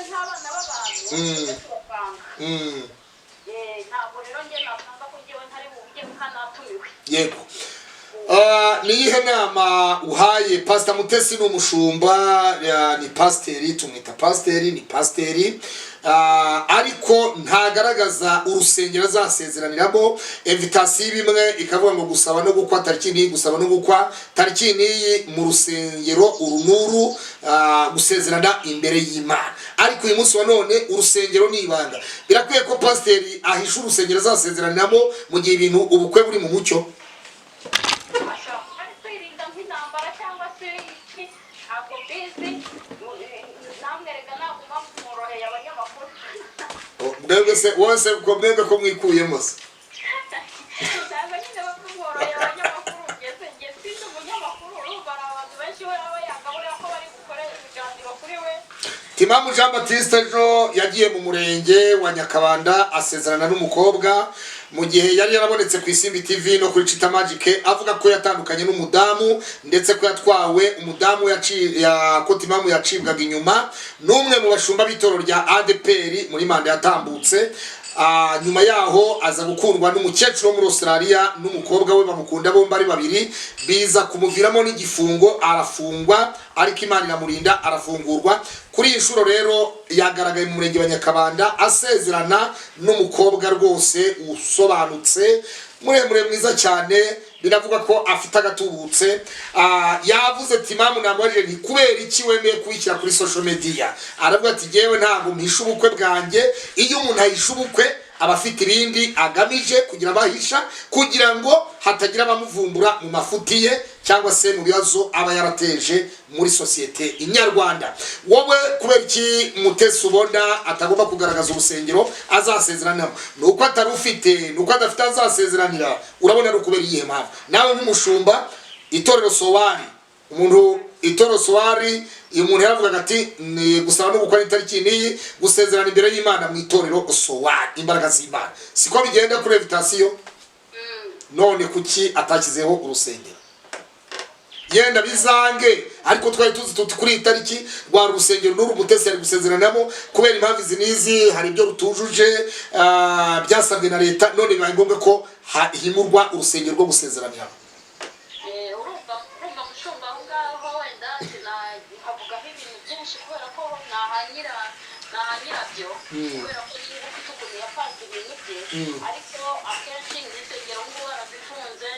nk'abana b'abantu, twebwe turapanga. Ntabwo rero njye napanga ko njyewe ntari bubujye ntanatumiwe. Yego. Ni iyihe nama uhaye Pasita Mutesi? Ni umushumba, ni pasiteri, tumwita pasiteri, ni pasiteri. Ariko ntagaragaza urusengero azasezeraniramo. Invitation bimwe ikavuga ngo gusaba no gukwa tariki n'iyi, gusaba no gukwa tariki n'iyi mu rusengero uru n'uru, gusezerana imbere y'Imana. Ariko uyu munsi wa none urusengero ni ibanga. Birakwiye ko pasiteri ahisha urusengero azasezeraniramo mu gihe ibintu ubukwe buri mu mucyo? Ashobora kuba ari kwirinda nk'intambara cyangwa se iki, ntabwo mbizi. Namwe rega ntabwo muba mworoheye abanyamakuru. Mwebwe se, wowe se, ko mwebwe ko mwikuyemo se? Ntabwo nyine bamworoheye abanyamakuru. Njye sindi umunyamakuru. Urumva hari abantu benshi we aba yanga buriya ko bari bukore ibiganiro kuri we. Timamu Jean Baptiste ejo yagiye mu murenge wa Nyakabanda asezerana n'umukobwa, mu gihe yari yarabonetse ku Isimbi TV no kuri Chita Magic avuga ko yatandukanye n'umudamu, ndetse ko yatwawe umudamu ko Timamu yacibwaga inyuma n'umwe mu bashumba b'itorero rya ADPR muri manda yatambutse. Nyuma yaho aza gukundwa n'umukecuru wo muri Australia n'umukobwa we, bamukunda bombi ari babiri, biza kumuviramo n'igifungo, arafungwa, ariko Imana iramurinda arafungurwa. Kuri iyi nshuro rero yagaragaye mu murenge wa Nyakabanda asezerana n'umukobwa rwose usobanutse, muremure, mwiza cyane, binavuga ko afite agatubutse. Yavuze ati, "Mamu namubajije nti kubera iki wemeye kubishyira kuri social media?" Aravuga ati: "Jyewe ntabwo mpisha ubukwe bwanjye. Iyo umuntu ahisha ubukwe aba afite ibindi agamije kugira abahisha, kugira ngo hatagira abamuvumbura mu mafuti ye cyangwa se mu bibazo aba yarateje muri sosiyete inyarwanda." Wowe kubera iki Mutesi ubona atagomba kugaragaza urusengero azasezeranamo? Ni uko atari ufite, ni uko adafite azasezeranira? Urabona ari ukubera iyihe mpamvu? Nawe nk'umushumba, itorero Sowari, umuntu itorero Sowari, uyu muntu yaravugaga ati ni gusaba no gukora itariki n'iyi, gusezerana imbere y'Imana mu itorero Sowari, imbaraga z'Imana. Siko bigenda kuri invitation? None kuki atashyizeho urusengero? Yenda bizange, ariko twari tuzi tuti kuri iyi tariki rwa rusengero n'uru Mutesi ari gusezeranamo, kubera impamvu izi n'izi hari ibyo rutujuje, byasabwe na leta, none bibaye ngombwa ko himurwa urusengero rwo gusezeraniramo. Urumva mushumba, aho ngaho wenda sinahavugaho ibintu byinshi kubera ko nta nyirabyo, kubera ko niba ufite ukuntu yapanze ibintu bye. Ariko akenshi insengero ngubu barazifunze.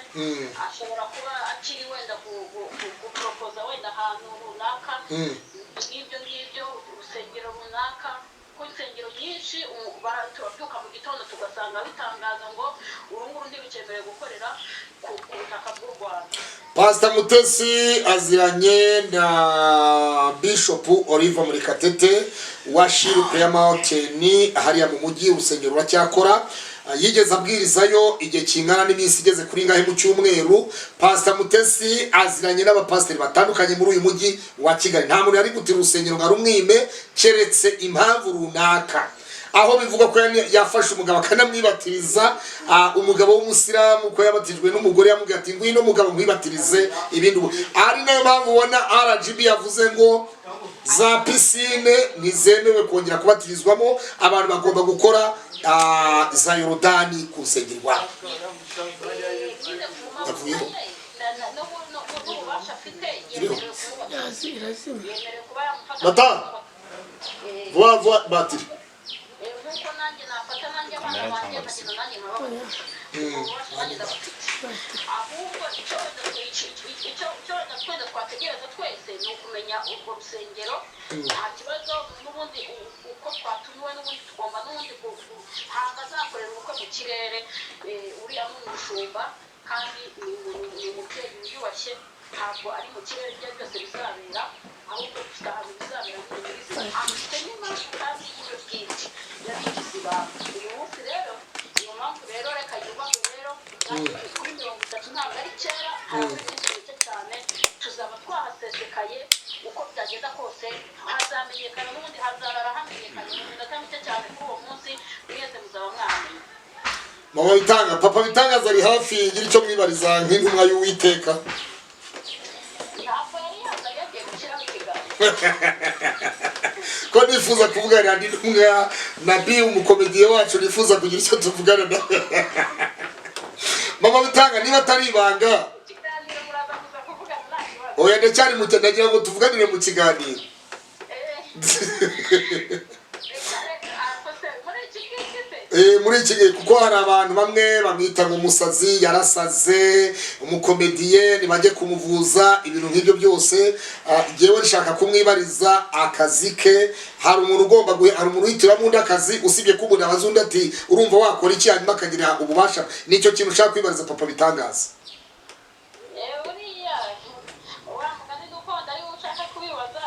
Ashobora kuba akiri wenda guporopoza wenda ahantu runaka, nk'ibyo ngibyo, urusengero runaka, kuko insengero nyinshi turabyuka mu gitondo tugasanga bitangaza ngo uru nguru ntibikemerewe gukorera ku butaka bw'u Rwanda. Pastor Mutesi aziranye na Bishop Oliver Murekatete wa Shiru Prayer Mountain hariya mu mujyi. Urusengero ruracyakora. Yigeze abwirizayo igihe kingana n'iminsi igeze kuri ngahe mu cyumweru. Pastor Mutesi aziranye n'abapasiteri batandukanye muri uyu mujyi wa Kigali. Nta muntu yari gutira urusengero ngo arumwime keretse impamvu runaka. Aho bivugwa ko yafashe umugabo akanamwibatiriza, umugabo w'umusilamu, ko yabatijwe n'umugore yamubwiye ati: "Ngwino mugabo nkwibatirize." Ibindi ubu ari nayo mpamvu ubona RGB yavuze ngo za piscine ntizemewe kongera kubatirizwamo abantu, bagomba gukora za Yorodani ku nsengero iwabo. Nyine ku mpamvu Yavuyeho. ze, n'ububasha afite, yemerewe kumubatiza, yemerewe kuba yamufata. Nata. Vuba vuba batiri. Nk'uko nanjye nafata nanjye abana Kamera banjye cyangwa nkagenda nanjye nkababatiza, ubwo bubasha nanjye ndabufite. Ahubwo icyo wenda icyo wenda twenda twategereza twese ni ukumenya urwo rusengero. Nta kibazo n'ubundi, uko twatumiwe n'ubundi tugomba n'ubundi ntabwo azakorera ubukwe mu kirere. Uriya ni umushumba kandi ni umubyeyi wiyubashye, ntabwo ari mu kirere ibyo ari byose bizabera, ahubwo dufite ahantu bizabera nyine nyirizina. Afite n'impamvu kandi yiwe bwite yabigize ibanga. Uyu munsi rero, iyo mpamvu rero reka yubahwe rero. Natwe kuri 30, ntabwo ari kera, harabura iminsi mike cyane, tuzaba twahasesekaye. Uko byagenda kose hazamenyekana n'ubundi, hazarara hamenyekanye mu minota mike cyane. Kuri uwo munsi mwese muzaba mwamenye. Mama Bitanga, Papa Bitangaza ari hafi, gira icyo mwibariza nk'intumwa y'Uwiteka. Ntabwo yari yaza, yagiye gushyiraho ikiganiro. Ko nifuza kuvugana n'intumwa Nabi, umukomediye wacu, nifuza kugira icyo tuvugana nawe. Mama Bitanga, niba atari ibanga. Ikiganiro muraza kuza kuvugana, nta kibazo. Oya, ndacyari mu, ndagira ngo tuvuganire mu kiganiro. Reka reka, akoze muri iki ngiki se? Muri iki gihe, kuko hari abantu bamwe bamwita ngo umusazi, yarasaze, umukomediye, ntibajye kumuvuza, ibintu nk'ibyo byose. Njyewe nshaka kumwibariza akazi ke. Hari umuntu ugomba hari umuntu uhitiramo undi akazi, usibye ko umuntu abaza undi ati: "Urumva wakora iki?" Hanyuma akagira ububasha. Nicyo kintu ushaka kwibariza Papa Bitangaza. Buriya wa mugani ni uko wenda ariwe ushaka kubibaza.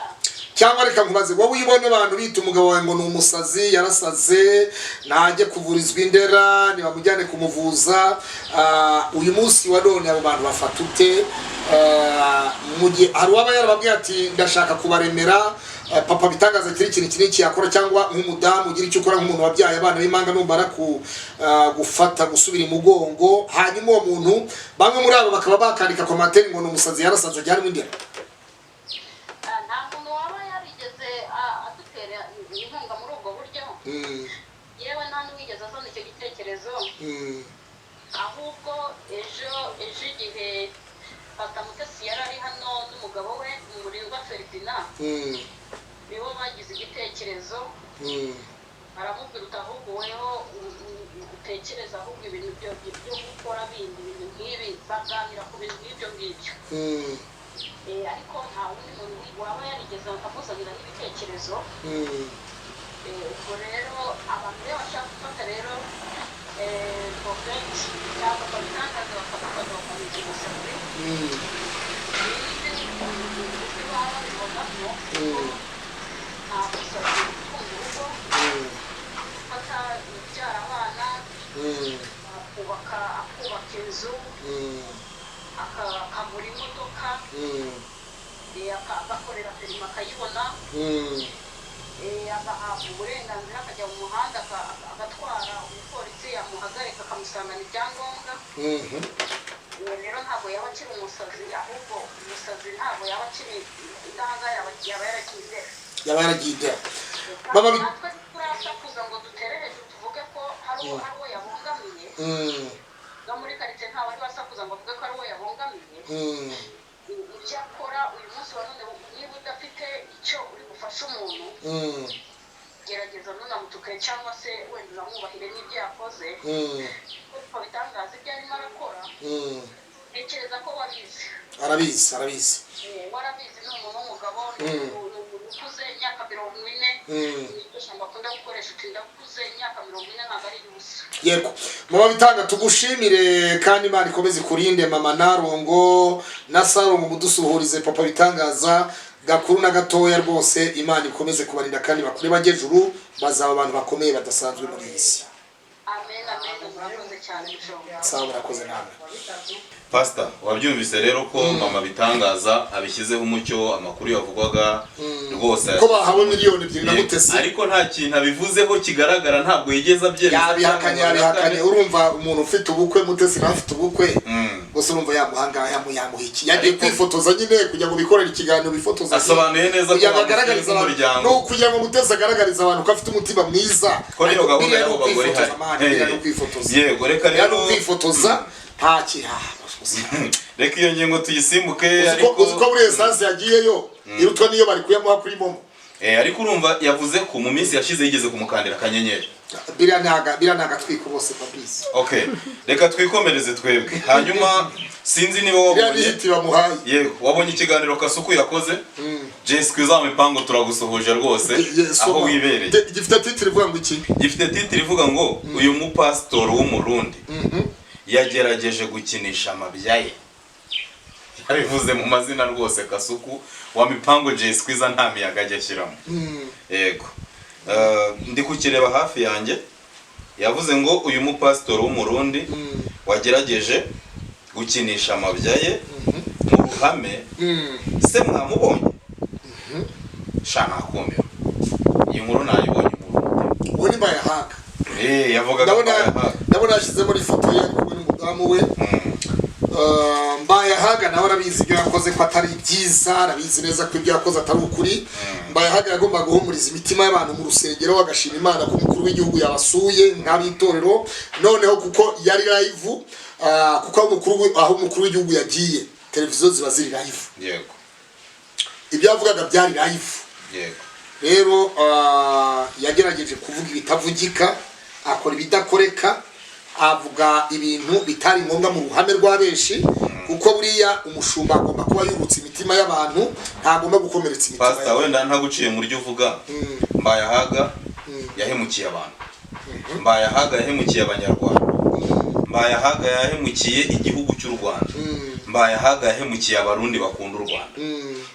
Cyangwa reka nkubaze wowe: iyo ubona abantu bita umugabo wawe ngo ni umusazi, yarasaze, ntajye kuvurizwa indera, ntibamujyane kumuvuza, uyu munsi wa none abo bantu bafata ute? Mu gihe hari uwaba yarababwiye ati: "Ndashaka kubaremera, Papa Bitangaza kiri ikintu iki n'iki yakora," cyangwa nk'umudamu ugira icyo ukora nk'umuntu wabyaye abana b'impanga, numara ku gufata gusubira imugongo, hanyuma uwo muntu, bamwe muri abo bakaba bakandika commentaire ngo ni umusazi, yarasaze, ajyanwe indera. Nta muntu waba yarigeze adutera inkunga muri ubwo buryo. Yewe, nta n'uwigeze azana icyo gitekerezo. Ahubwo ejo igihe Papa Mutesi yari ari hano n'umugabo we Umurindwa Ferdinand, nibo bagize igitekerezo, baramubwira uti: "Ahubwo weho utekereza ahubwo ibintu byo gukora bindi, ibintu nk'ibi." Baganira ku bintu nk'ibyo ngibyo. Ariko nta wundi muntu waba yarigeze amuzanira n'ibitekerezo. Ubwo rero abantu rero bashaka gufata rero prophet cyangwa babitangaza, bakamufata bakamwica umusazi, sinzi uburyo baba babibonamo, kuko nta musazi utunga urugo, gufata ubyara abana, akubaka inzu, akagura imodoka, agakorera permis akayibona, agahabwa uburenganzira akajya mu muhanda, agatwara, umupolisi yamuhagarika akamusangana ibyangombwa. Uwo rero ntabwo yaba akiri umusazi, ahubwo umusazi ntabwo yaba akiri indanga, yaba yaragiye indera. Yaba yaragiye indera. Mama Natwe turasakuza ngo dutere hejuru tuvuge ko hari uwo yabungamiye. No muri karitsiye nta wari wasakuza ngo avuge ko ari uwo yabungamiye. Ibyo akora uyu munsi wa none, niba udafite icyo uri bufashe umuntu, gerageza ntunamutuke, cyangwa se wenda unamwubahire n'ibyo yakoze, kuko bitangaza ibyo arimo arakora. Ntekereza ko wabizi. Arabizi, arabizi. Warabizi, ni umuntu w'umugabo, ni umuntu ukuze, imyaka 40. Niryo jambo akunda gukoresha, uti: "Ndakuze, imyaka 40 ntabwo ari iy'ubusa." Yego, Mama Bitanga, tugushimire kandi Imana ikomeze ikurinde. Mama Narongo na Sarongo, mudusuhurize Papa Bitangaza, gakuru na gatoya rwose. Imana ikomeze kubarinda kandi bakure bajye ejuru, bazaba abantu bakomeye badasanzwe muri iyi si. Amen, amen, murakoze cyane mushobora. Sawa, murakoze namwe. Pastor, wabyumvise rero ko mama bitangaza abishyizeho umucyo, amakuru yavugwaga rwose Ko bahawe 2 miliyoni na Yego. Mutesi. Ariko nta kintu abivuzeho kigaragara, ntabwo yigeze abyemeza Yabihakanye. cyangwa ngo Yabihakanye. abihakane. Urumva umuntu ufite ubukwe, Mutesi nawe afite ubukwe, gusa urumva yamuha yamuha iki? Yagiye kwifotoza nyine kugira ngo bikorere ikiganiro, bifotoza. Asobanuye neza ko Kugira ngo bamusuye agaragarize abantu nk'umuryango. No kugira ngo Mutesi agaragarize abantu ko afite umutima mwiza. Ko niyo Ariko gahunda biriya ni y'abo bagore ukwifotoza, ihari. man, biriya ni ukwifotoza. Yego, reka Biriya ni rero ukwifotoza, nta kintu. Reka iyo ngingo tuyisimbuke. Uzi ko Ariko uzi ko muri essence yagiyeyo irutwa niyo bari kuyamuha kuri MoMo. Ariko urumva yavuze ko mu minsi yashize yigeze kumukandira akanyenyeri. Biriya ni agatwiko bose, Fabrice. Okay, reka twikomereze twebwe. Hanyuma sinzi niba Biriya ni wabonye hit bamuhaye. Yego, wabonye ikiganiro Kasuku yakoze. Jessica Mipango, turagusuhuje rwose aho wibereye. Gifite titre ivuga ngo iki? Gifite titre ivuga ngo uyu mupasitori w'Umurundi yagerageje gukinisha amabya ye. Yabivuze mu mazina rwose. Kasuku wa Mipango, Jessica, nta miyaga ajya ashyiramo. Yego. Ndi kukireba hafi yanjye. Yavuze ngo uyu mupasitori w'Umurundi wagerageje gukinisha amabya ye mu ruhame. Se mwamubonye? Sha, nakumiro, iyi nkuru nayibonye mu Burundi. Uwo ni Mbayahaga. Yavugaga Ndabona Mbayahaga. ndabona yashyizemo ifoto ye ari kumwe n'umudamu we. Mbayahaga nawe arabizi ibyo yakoze ko atari byiza, arabizi neza ko ibyo yakoze atari ukuri. Mbayahaga yagombaga guhumuriza imitima y'abantu mu rusengero, agashima Imana ko umukuru w'igihugu yabasuye nk'ab'itorero. Noneho kuko yari live, kuko aho umukuru w'igihugu yagiye televiziyo ziba ziri live. Ibyo yavugaga byari live. Rero yagerageje kuvuga ibitavugika, akora ibidakoreka, avuga ibintu bitari ngombwa mu ruhame rwa benshi, kuko buriya umushumba agomba kuba yurutse imitima y'abantu, ntagomba gukomeretsa imitima Pasita, y'abantu. wenda ntaguciye mu ryo uvuga, Mbayahaga yahemukiye abantu, Mbayahaga yahemukiye Abanyarwanda, Mbayahaga yahemukiye igihugu cy'u Rwanda, Mbayahaga yahemukiye Abarundi bakunda u Rwanda.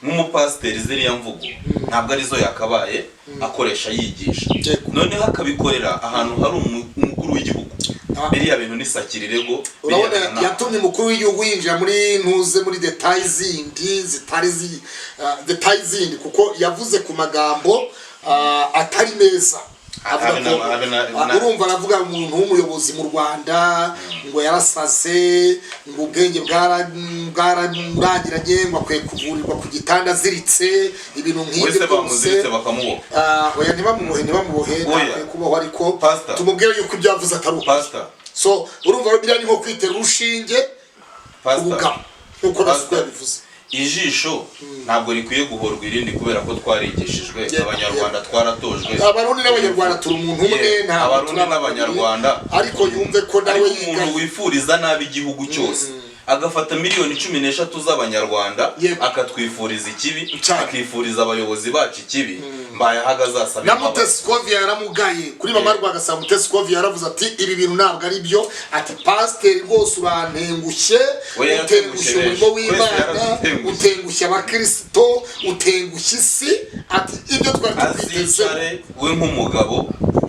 Nk'umupasiteri, ziriya mvugo ntabwo arizo yakabaye akoresha yigisha. Noneho akabikorera ahantu hari umukuru w'igihugu. Biriya bintu ni sakirirego. Urabona yatumye umukuru w'igihugu yinjira muri ntuze, muri détails zindi zitari détails zindi, kuko yavuze ku magambo atari meza. Avuga ko urumva aravuga umuntu w'umuyobozi mu Rwanda ngo yarasaze, ngo ubwenge bwaramurangiranye, ngo akwiye kuvurirwa ku gitanda aziritse, ibintu nk'ibyo Wese rwose. Bamuziritse bakamuboha. Oya, ntibamubohe, ntibamubohe. Oya. Ntakwiye kubohwa, ariko Pastor. tumubwire yuko ibyo yavuze atari ukuri. Pastor. So urumva biriya ni nko kwitera urushinge Pastor. ubugabo, nk'uko Gasuku Pastor. yabivuze. Ijisho ntabwo rikwiye guhorwa irindi, kubera ko twarigishijwe. Abanyarwanda twaratojwe. Abarundi n'Abanyarwanda turi umuntu umwe. Ntabwo Abarundi turi abantu n'Abanyarwanda. babiri. Ariko yumve ko nawe Ariko umuntu yigaye. wifuriza nabi igihugu cyose, agafata miliyoni 13 z'Abanyarwanda, akatwifuriza ikibi, akifuriza abayobozi bacu ikibi, Mbayahaga azasaba Na imbabazi. Mutesi Scovia yaramugaye kuri mama Rwagasabo. Mutesi Scovia yaravuze ati ibi bintu ntabwo ari byo, ati pasiteri rwose urantengushye, We utengushye yaratengushye umurimo benshi. w'Imana, Twese yaradutengushye. utengushye abakirisito, utengushye isi, ati ibyo twari tukwitezeho. Azicare we nk'umugabo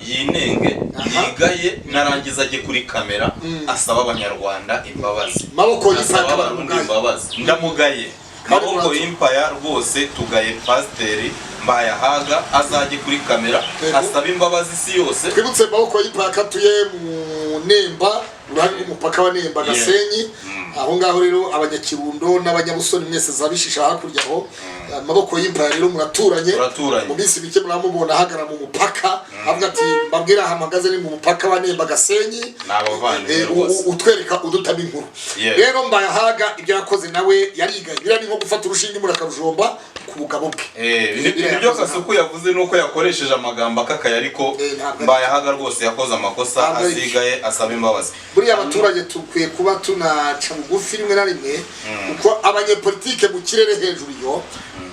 yinenge, yigaye, narangiza ajye kuri kamera asaba Abanyarwanda imbabazi, Maboko asaba y'Impaya Abarundi baramugaye. imbabazi. Ndamugaye. Kandi Maboko y'impaya rwose, tugaye pasiteri Mbayahaga, azajye kuri kamera asaba imbabazi isi yose. Twibutse Maboko y'Impaya ko atuye mu Nemba, uruhande rw'umupaka wa Nemba Gasenyi aho ngaho. Rero Abanyakirundo n'Abanyabusoni mwese zabishisha hakurya aho, Maboko y'Impaya rero muraturanye. Muraturanye. Mu minsi mike muramubona ahagarara mu mupaka avuga ati mbabwire aha mpagaze ni mu mupaka wa Nemba Gasenyi. Ni abavandimwe rwose. Utwereka udutamo inkuru. Rero Mbayahaga ibyo yakoze nawe yarigaye. Biriya ni nko gufata urushinge umuntu akarujomba ku bugabo bwe. Ibyo Yakoze Kasuku yavuze ni uko yakoresheje amagambo akakaye, ariko Ntabwo ari- Mbayahaga rwose yakoze amakosa. Ntabwo ari byo. Asigaye asaba imbabazi. Buriya abaturage dukwiye kuba tunaca bugufi rimwe na rimwe, kuko abanyepolitike mu kirere hejuru yo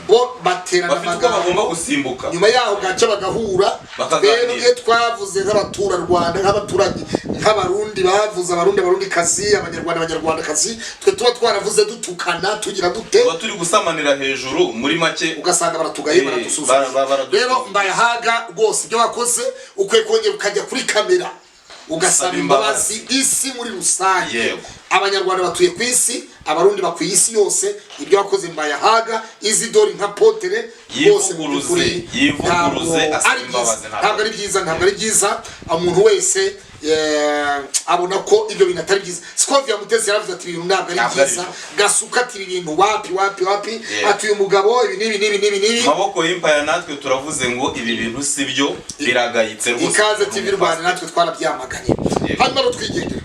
bo baterana Bafite uko amagambo, bagomba gusimbuka. nyuma yaho bwacya bagahura. Bakaganira. Twebwe twavuze nk'abaturarwanda, nk'abaturage, nk'Abarundi bavuze, Abarundi, Abarundikazi, Abanyarwanda, Abanyarwandakazi, twe tuba twaravuze dutukana tugira dute? Tuba turi gusamanira hejuru muri make. Ugasanga baratugaye, baradusuzuma. Baradusuzuma. Rero Mbayahaga rwose ibyo wakoze ukwiye kongera ukajya kuri kamera. Ugasaba Usaba imbabazi imbabazi. isi muri rusange. Abanyarwanda batuye ku isi, Abarundi bakwiye isi yose. Ibyo wakoze Mbayahaga, Izidori nka potere bose, mu Yivuguruze, by'ukuri yivuguruze, ntabwo asabe ari byiza. imbabazi, ntabwo Ntabwo ari byiza, ntabwo ari byiza. Umuntu wese abona ko ibyo bintu atari byiza. Scovia Mutesi yaravuze ati ibintu ntabwo ari Ntabwo ari byiza. byo. Gasuka ati ibi bintu wapi, wapi, wapi. Ati uyu mugabo ibi n'ibi n'ibi n'ibi n'ibi. Maboko y'impaya, natwe turavuze ngo ibi bintu si byo, biragayitse rwose. Ikaze TV Rwanda, natwe twarabyamaganye. Hanyuma rero twigendera.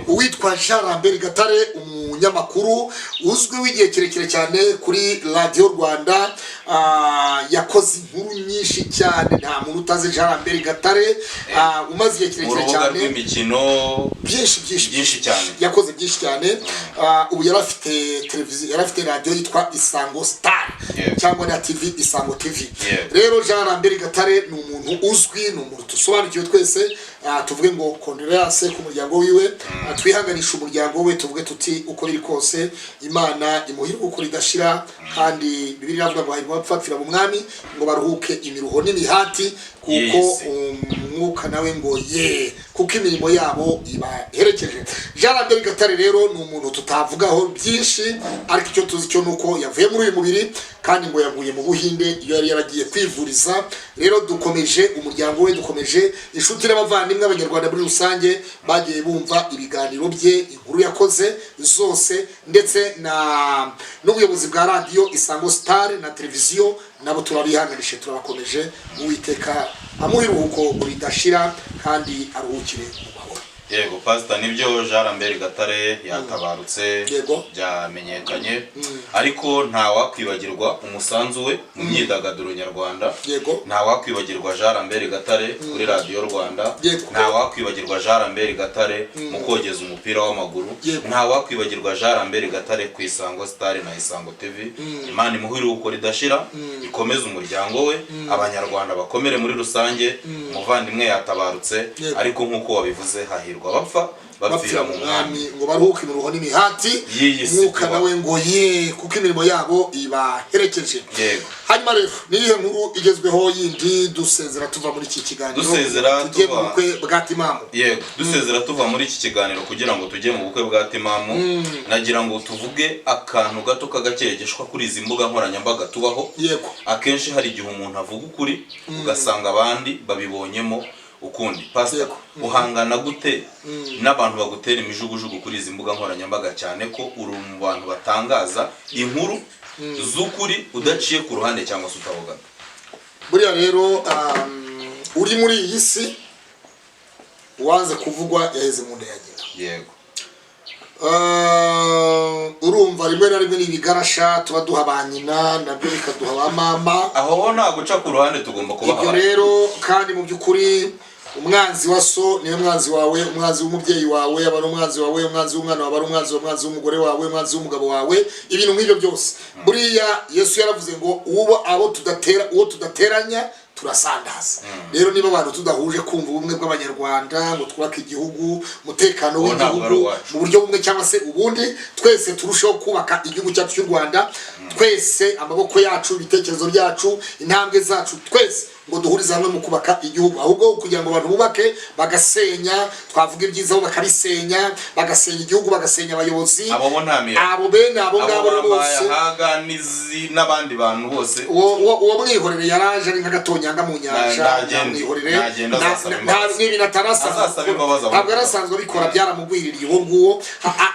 Uwitwa Jean Lambert Gatare, umunyamakuru uzwi w'igihe kirekire cyane kuri Radiyo Rwanda, yakoze inkuru nyinshi cyane. Nta muntu utazi Jean Lambert Gatare, umaze igihe Mu kirekire rubuga cyane. rw'imikino. Byinshi, byinshi. Byinshi cyane. Yakoze byinshi cyane. Ubu yari afite televiziyo, yari afite radiyo yitwa Isango Star cyangwa na TV, Isango TV. Rero Jean Lambert Gatare ni umuntu uzwi, ni umuntu dusobanukiwe twese. Tuvuge ngo condoléances ku muryango wiwe. Twihanganishe umuryango we, tuvuge tuti uko biri kose Imana imuhe iruhuko ridashira. Kandi Bibiliya iravuga ngo hahirwa abapfapfira mu Mwami, ngo baruhuke imiruho n'imihati, kuko umwuka nawe ngo ye, kuko imirimo yabo ibaherekeje. Jean Lambert Gatare rero ni umuntu tutavugaho byinshi, ariko icyo tuzi cyo ni uko yavuye muri uyu mubiri, kandi ngo yaguye mu Buhinde iyo yari yaragiye kwivuriza. Rero dukomeje umuryango we, dukomeje inshuti n'abavandimwe, Abanyarwanda muri rusange bagiye bumva ibiganiro bye, inkuru yakoze zose, ndetse na n'ubuyobozi bwa radiyo Isango Star na televiziyo, nabo turabihanganishe, turabakomeje. Uwiteka amuhe iruhuko ridashira kandi aruhukire mu mahoro. Yego pasita, nibyo, Jean Lambert Gatare yatabarutse. Byamenyekanye, ariko ntawakwibagirwa umusanzu we mu myidagaduro nyarwanda. Ntawakwibagirwa Jean Lambert Gatare kuri Radiyo Rwanda. Ntawakwibagirwa Jean Lambert Gatare mu kogeza umupira w'amaguru. Ntawakwibagirwa Jean Lambert Gatare ku Isango Star na Isango TV. Imana imuhe iruhuko ridashira, ikomeze umuryango we, Abanyarwanda bakomere muri rusange. Umuvandimwe yatabarutse. Ariko nk'uko wabivuze, hahirwa abapfa bapfira mu Mwami, ngo baruhuke imiruho n'imihati y'iyi si umwuka tuba. nawe ngo ye, kuko imirimo yabo ibaherekeje. Hanyuma rero ni iyihe nkuru igezweho yindi dusezera tuva muri iki kiganiro, Dusezera tugiye mu bukwe bwa Timamu? Yego, dusezera tuva muri iki kiganiro kugira ngo tujye mu bukwe bwa Timamu, nagira ngo tuvuge akantu gato k'agakegeshwa kuri izi mbuga nkoranyambaga tubaho. Akenshi hari igihe umuntu avuga ukuri, ugasanga abandi babibonyemo ukundi. Pasita, uhangana gute n'abantu bagutera imijugujugu kuri izi mbuga nkoranyambaga, cyane ko uri mu bantu batangaza inkuru z'ukuri udaciye ku ruhande cyangwa se utabogana? Buriya rero uri muri iyi si, uwanze kuvugwa yaheze mu nda ya nyina. Urumva rimwe na rimwe ni ibigarasha tuba duha ba nyina, nabyo bikaduha ba mama. Aho ho nta guca ku ruhande, tugomba kubaha. Ibyo rero kandi mu by'ukuri umwanzi wa so niwe mwanzi wawe, umwanzi w'umubyeyi wawe aba ari umwanzi wawe, umwanzi w'umwana wawe aba ari umwanzi wawe, umwanzi w'umugore wawe, umwanzi w'umugabo wawe, ibintu nk'ibyo byose. Buriya Yesu yaravuze ngo uwo abo tudatera, uwo tudateranya turasandaza. Rero niba abantu tudahuje kumva ubumwe bw'Abanyarwanda, ngo twubake igihugu, umutekano Uwo ntabwo ari w'igihugu uwacu. mu buryo bumwe cyangwa se ubundi, twese turusheho kubaka igihugu cyacu cy'u Rwanda, twese amaboko yacu, ibitekerezo byacu, intambwe zacu, twese ngo duhurize hamwe mu kubaka igihugu, ahubwo kugira ngo abantu bubake bagasenya, twavuga ibyiza bo bakabisenya, bagasenya igihugu, bagasenya abayobozi. Abo bo nta mira. Abo bene abo Abo ngabo rero bambaye bose, ahaga n'abandi bantu bose. Uwo mwihorere, yaraje ari nk'agatonyanga mu nyanja. Nagende, Mwihorere. nagende azasaba imbabazi. Ni ibintu atarasanzwe Azasaba imbabazi. Ntabwo yarasanzwe abikora, byaramugwiririye uwo nguwo.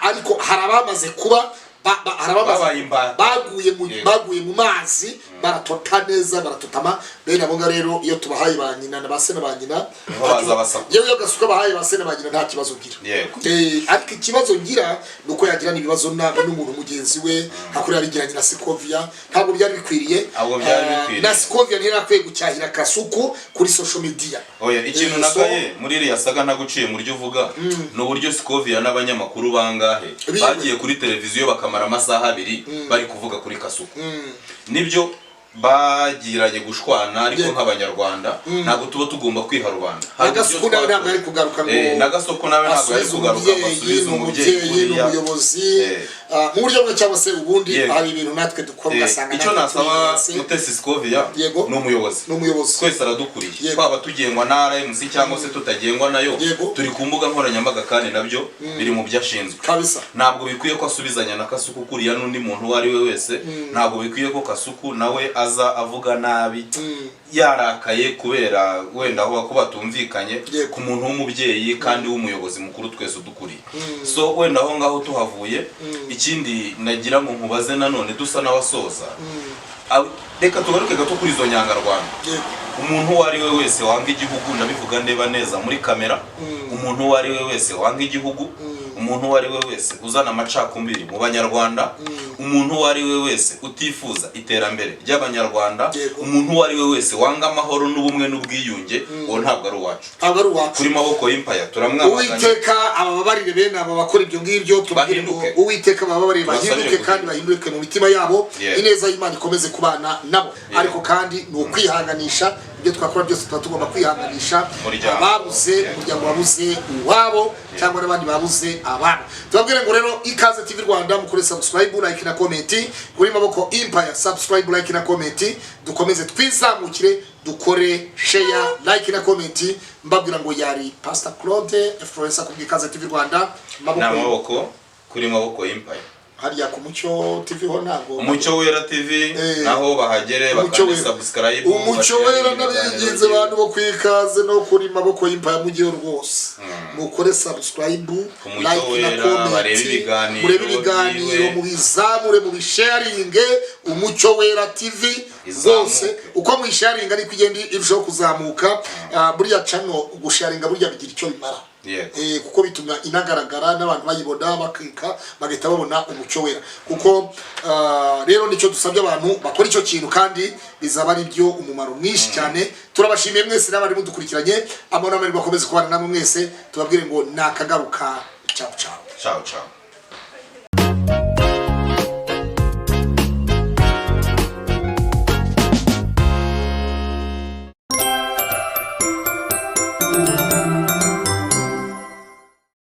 Ariko hari abamaze kuba hari abamaze Babaye imbata. baguye mu baguye mu mazi, baratota neza, baratotama. Bene abo ngabo rero iyo tubahaye ba nyina na ba se na ba nyina, Niho baza basakuza. yewe, iyo Gasuka bahaye ba se na ba nyina nta kibazo ngira. Ariko ikibazo ngira ni uko yagirana ibibazo n'umuntu mugenzi we hakurya yabigiranye na Sikovia. Ntabwo byari bikwiriye. Ntabwo byari bikwiriye. Na Sikovia ntiyarakwiye gucyahira Kasuku kuri social media. Oya, ikintu nagaye muri iriya saga, ntaguciye mu ryo uvuga, ni uburyo Sikovia n'abanyamakuru bangahe Biwe. bagiye kuri televiziyo bakamara amasaha 2 bari kuvuga kuri Kasuku. Nibyo Bagiranye gushwana, ariko nk'Abanyarwanda ntabwo tuba tugomba kwiha rubanda. Hari uburyo Na Gasuku nawe ntabwo ari kugaruka ngo Na Gasuku nawe ntabwo ari asubize kugaruka ngo umubyeyi, asubize ni umubyeyi umubyeyi, ni kuriya. umuyobozi. Mu buryo bumwe cyangwa se ubundi, hari ibintu natwe dukora ugasanga Icyo natwe nasaba turirenze. Mutesi Scovia, ni umuyobozi, Ni umuyobozi. twese aradukuriye. Twaba tugengwa na RMC cyangwa se tutagengwa nayo, turi ku mbuga nkoranyambaga kandi nabyo biri mu byo ashinzwe. Ntabwo bikwiye ko asubizanya na Kasuku kuriya n'undi muntu uwo ari we wese. Ntabwo bikwiye ko Kasuku nawe aza avuga nabi, yarakaye kubera wenda aho ko batumvikanye, ku muntu w'umubyeyi kandi w'umuyobozi mukuru twese udukuriye. So wenda aho ngaho tuhavuye, ikindi nagira ngo nkubaze nanone dusa n'abasoza, reka tugaruke gato kuri izo nyangarwanda. Umuntu uwo ari we wese wanga igihugu, ndabivuga ndeba neza muri kamera, umuntu uwo ari we wese wanga igihugu, umuntu uwo ari we wese uzana amacakubiri mu Banyarwanda, umuntu uwo ari we wese utifuza iterambere ry'Abanyarwanda, umuntu uwo ari we wese wanga amahoro n'ubumwe n'ubwiyunge, uwo ntabwo ari uwacu. Ntabwo ari uwacu. Kuri Maboko Y'impaya turamwamaganye. Uwiteka abababarire bene aba bakora ibyo ngibyo. Tubabwire ngo Bahinduke. Uwiteka abababarire, Tubasabire bahinduke kandi bahinduke mu mitima yabo. Ineza y'Imana ikomeze kubana nabo. Ariko kandi ni ukwihanganisha, ibyo twakora byose tuba tugomba kwihanganisha Umuryango. ababuze, umuryango wabuze uwabo cyangwa n'abandi babuze ababo. Tubabwire ngo rero Ikaze TV Rwanda, mukore subscribe, like na comment kuri Maboko Empire. Subscribe, like na comment, dukomeze twizamukire, dukore share, like na comment. Mbabwira ngo yari Pastor Claude Florence ku Ikaze TV Rwanda. Ni Amaboko kuri Maboko Y'impaya. Hariya ku Mucyo TV ho ntabwo Umucyo Wera TV, naho bahagere Umucyo bakande Wera. subscribe, Umucyo bashare Wera, ibiganiro ndabinginze, byiwe. abantu bo kwikaze no kuri Maboko y'Impaya, mujyeyo rwose mukore subscribe, Ku Mucyo like na Wera, comment, barebe ibiganiro murebe ibiganiro, byiwe. mubizamure, mubisharinge. Umucyo Wera TV Izamuke. rwose, uko muyisharinga ariko igenda irushaho kuzamuka. Buriya channel gusharinga burya bigira icyo bimara. Kuko bituma inagaragara n'abantu bayibona, bakika bagahita babona Umucyo Wera. Kuko rero nicyo dusabye abantu bakora icyo kintu, kandi bizaba ari byo umumaro mwinshi cyane. Turabashimiye mwese n'abari mudukurikiranye. Amahoro n'amahirwe akomeze kubana namwe mwese. Tubabwire ngo nakagaruka. Ciao ciao. Ciao ciao.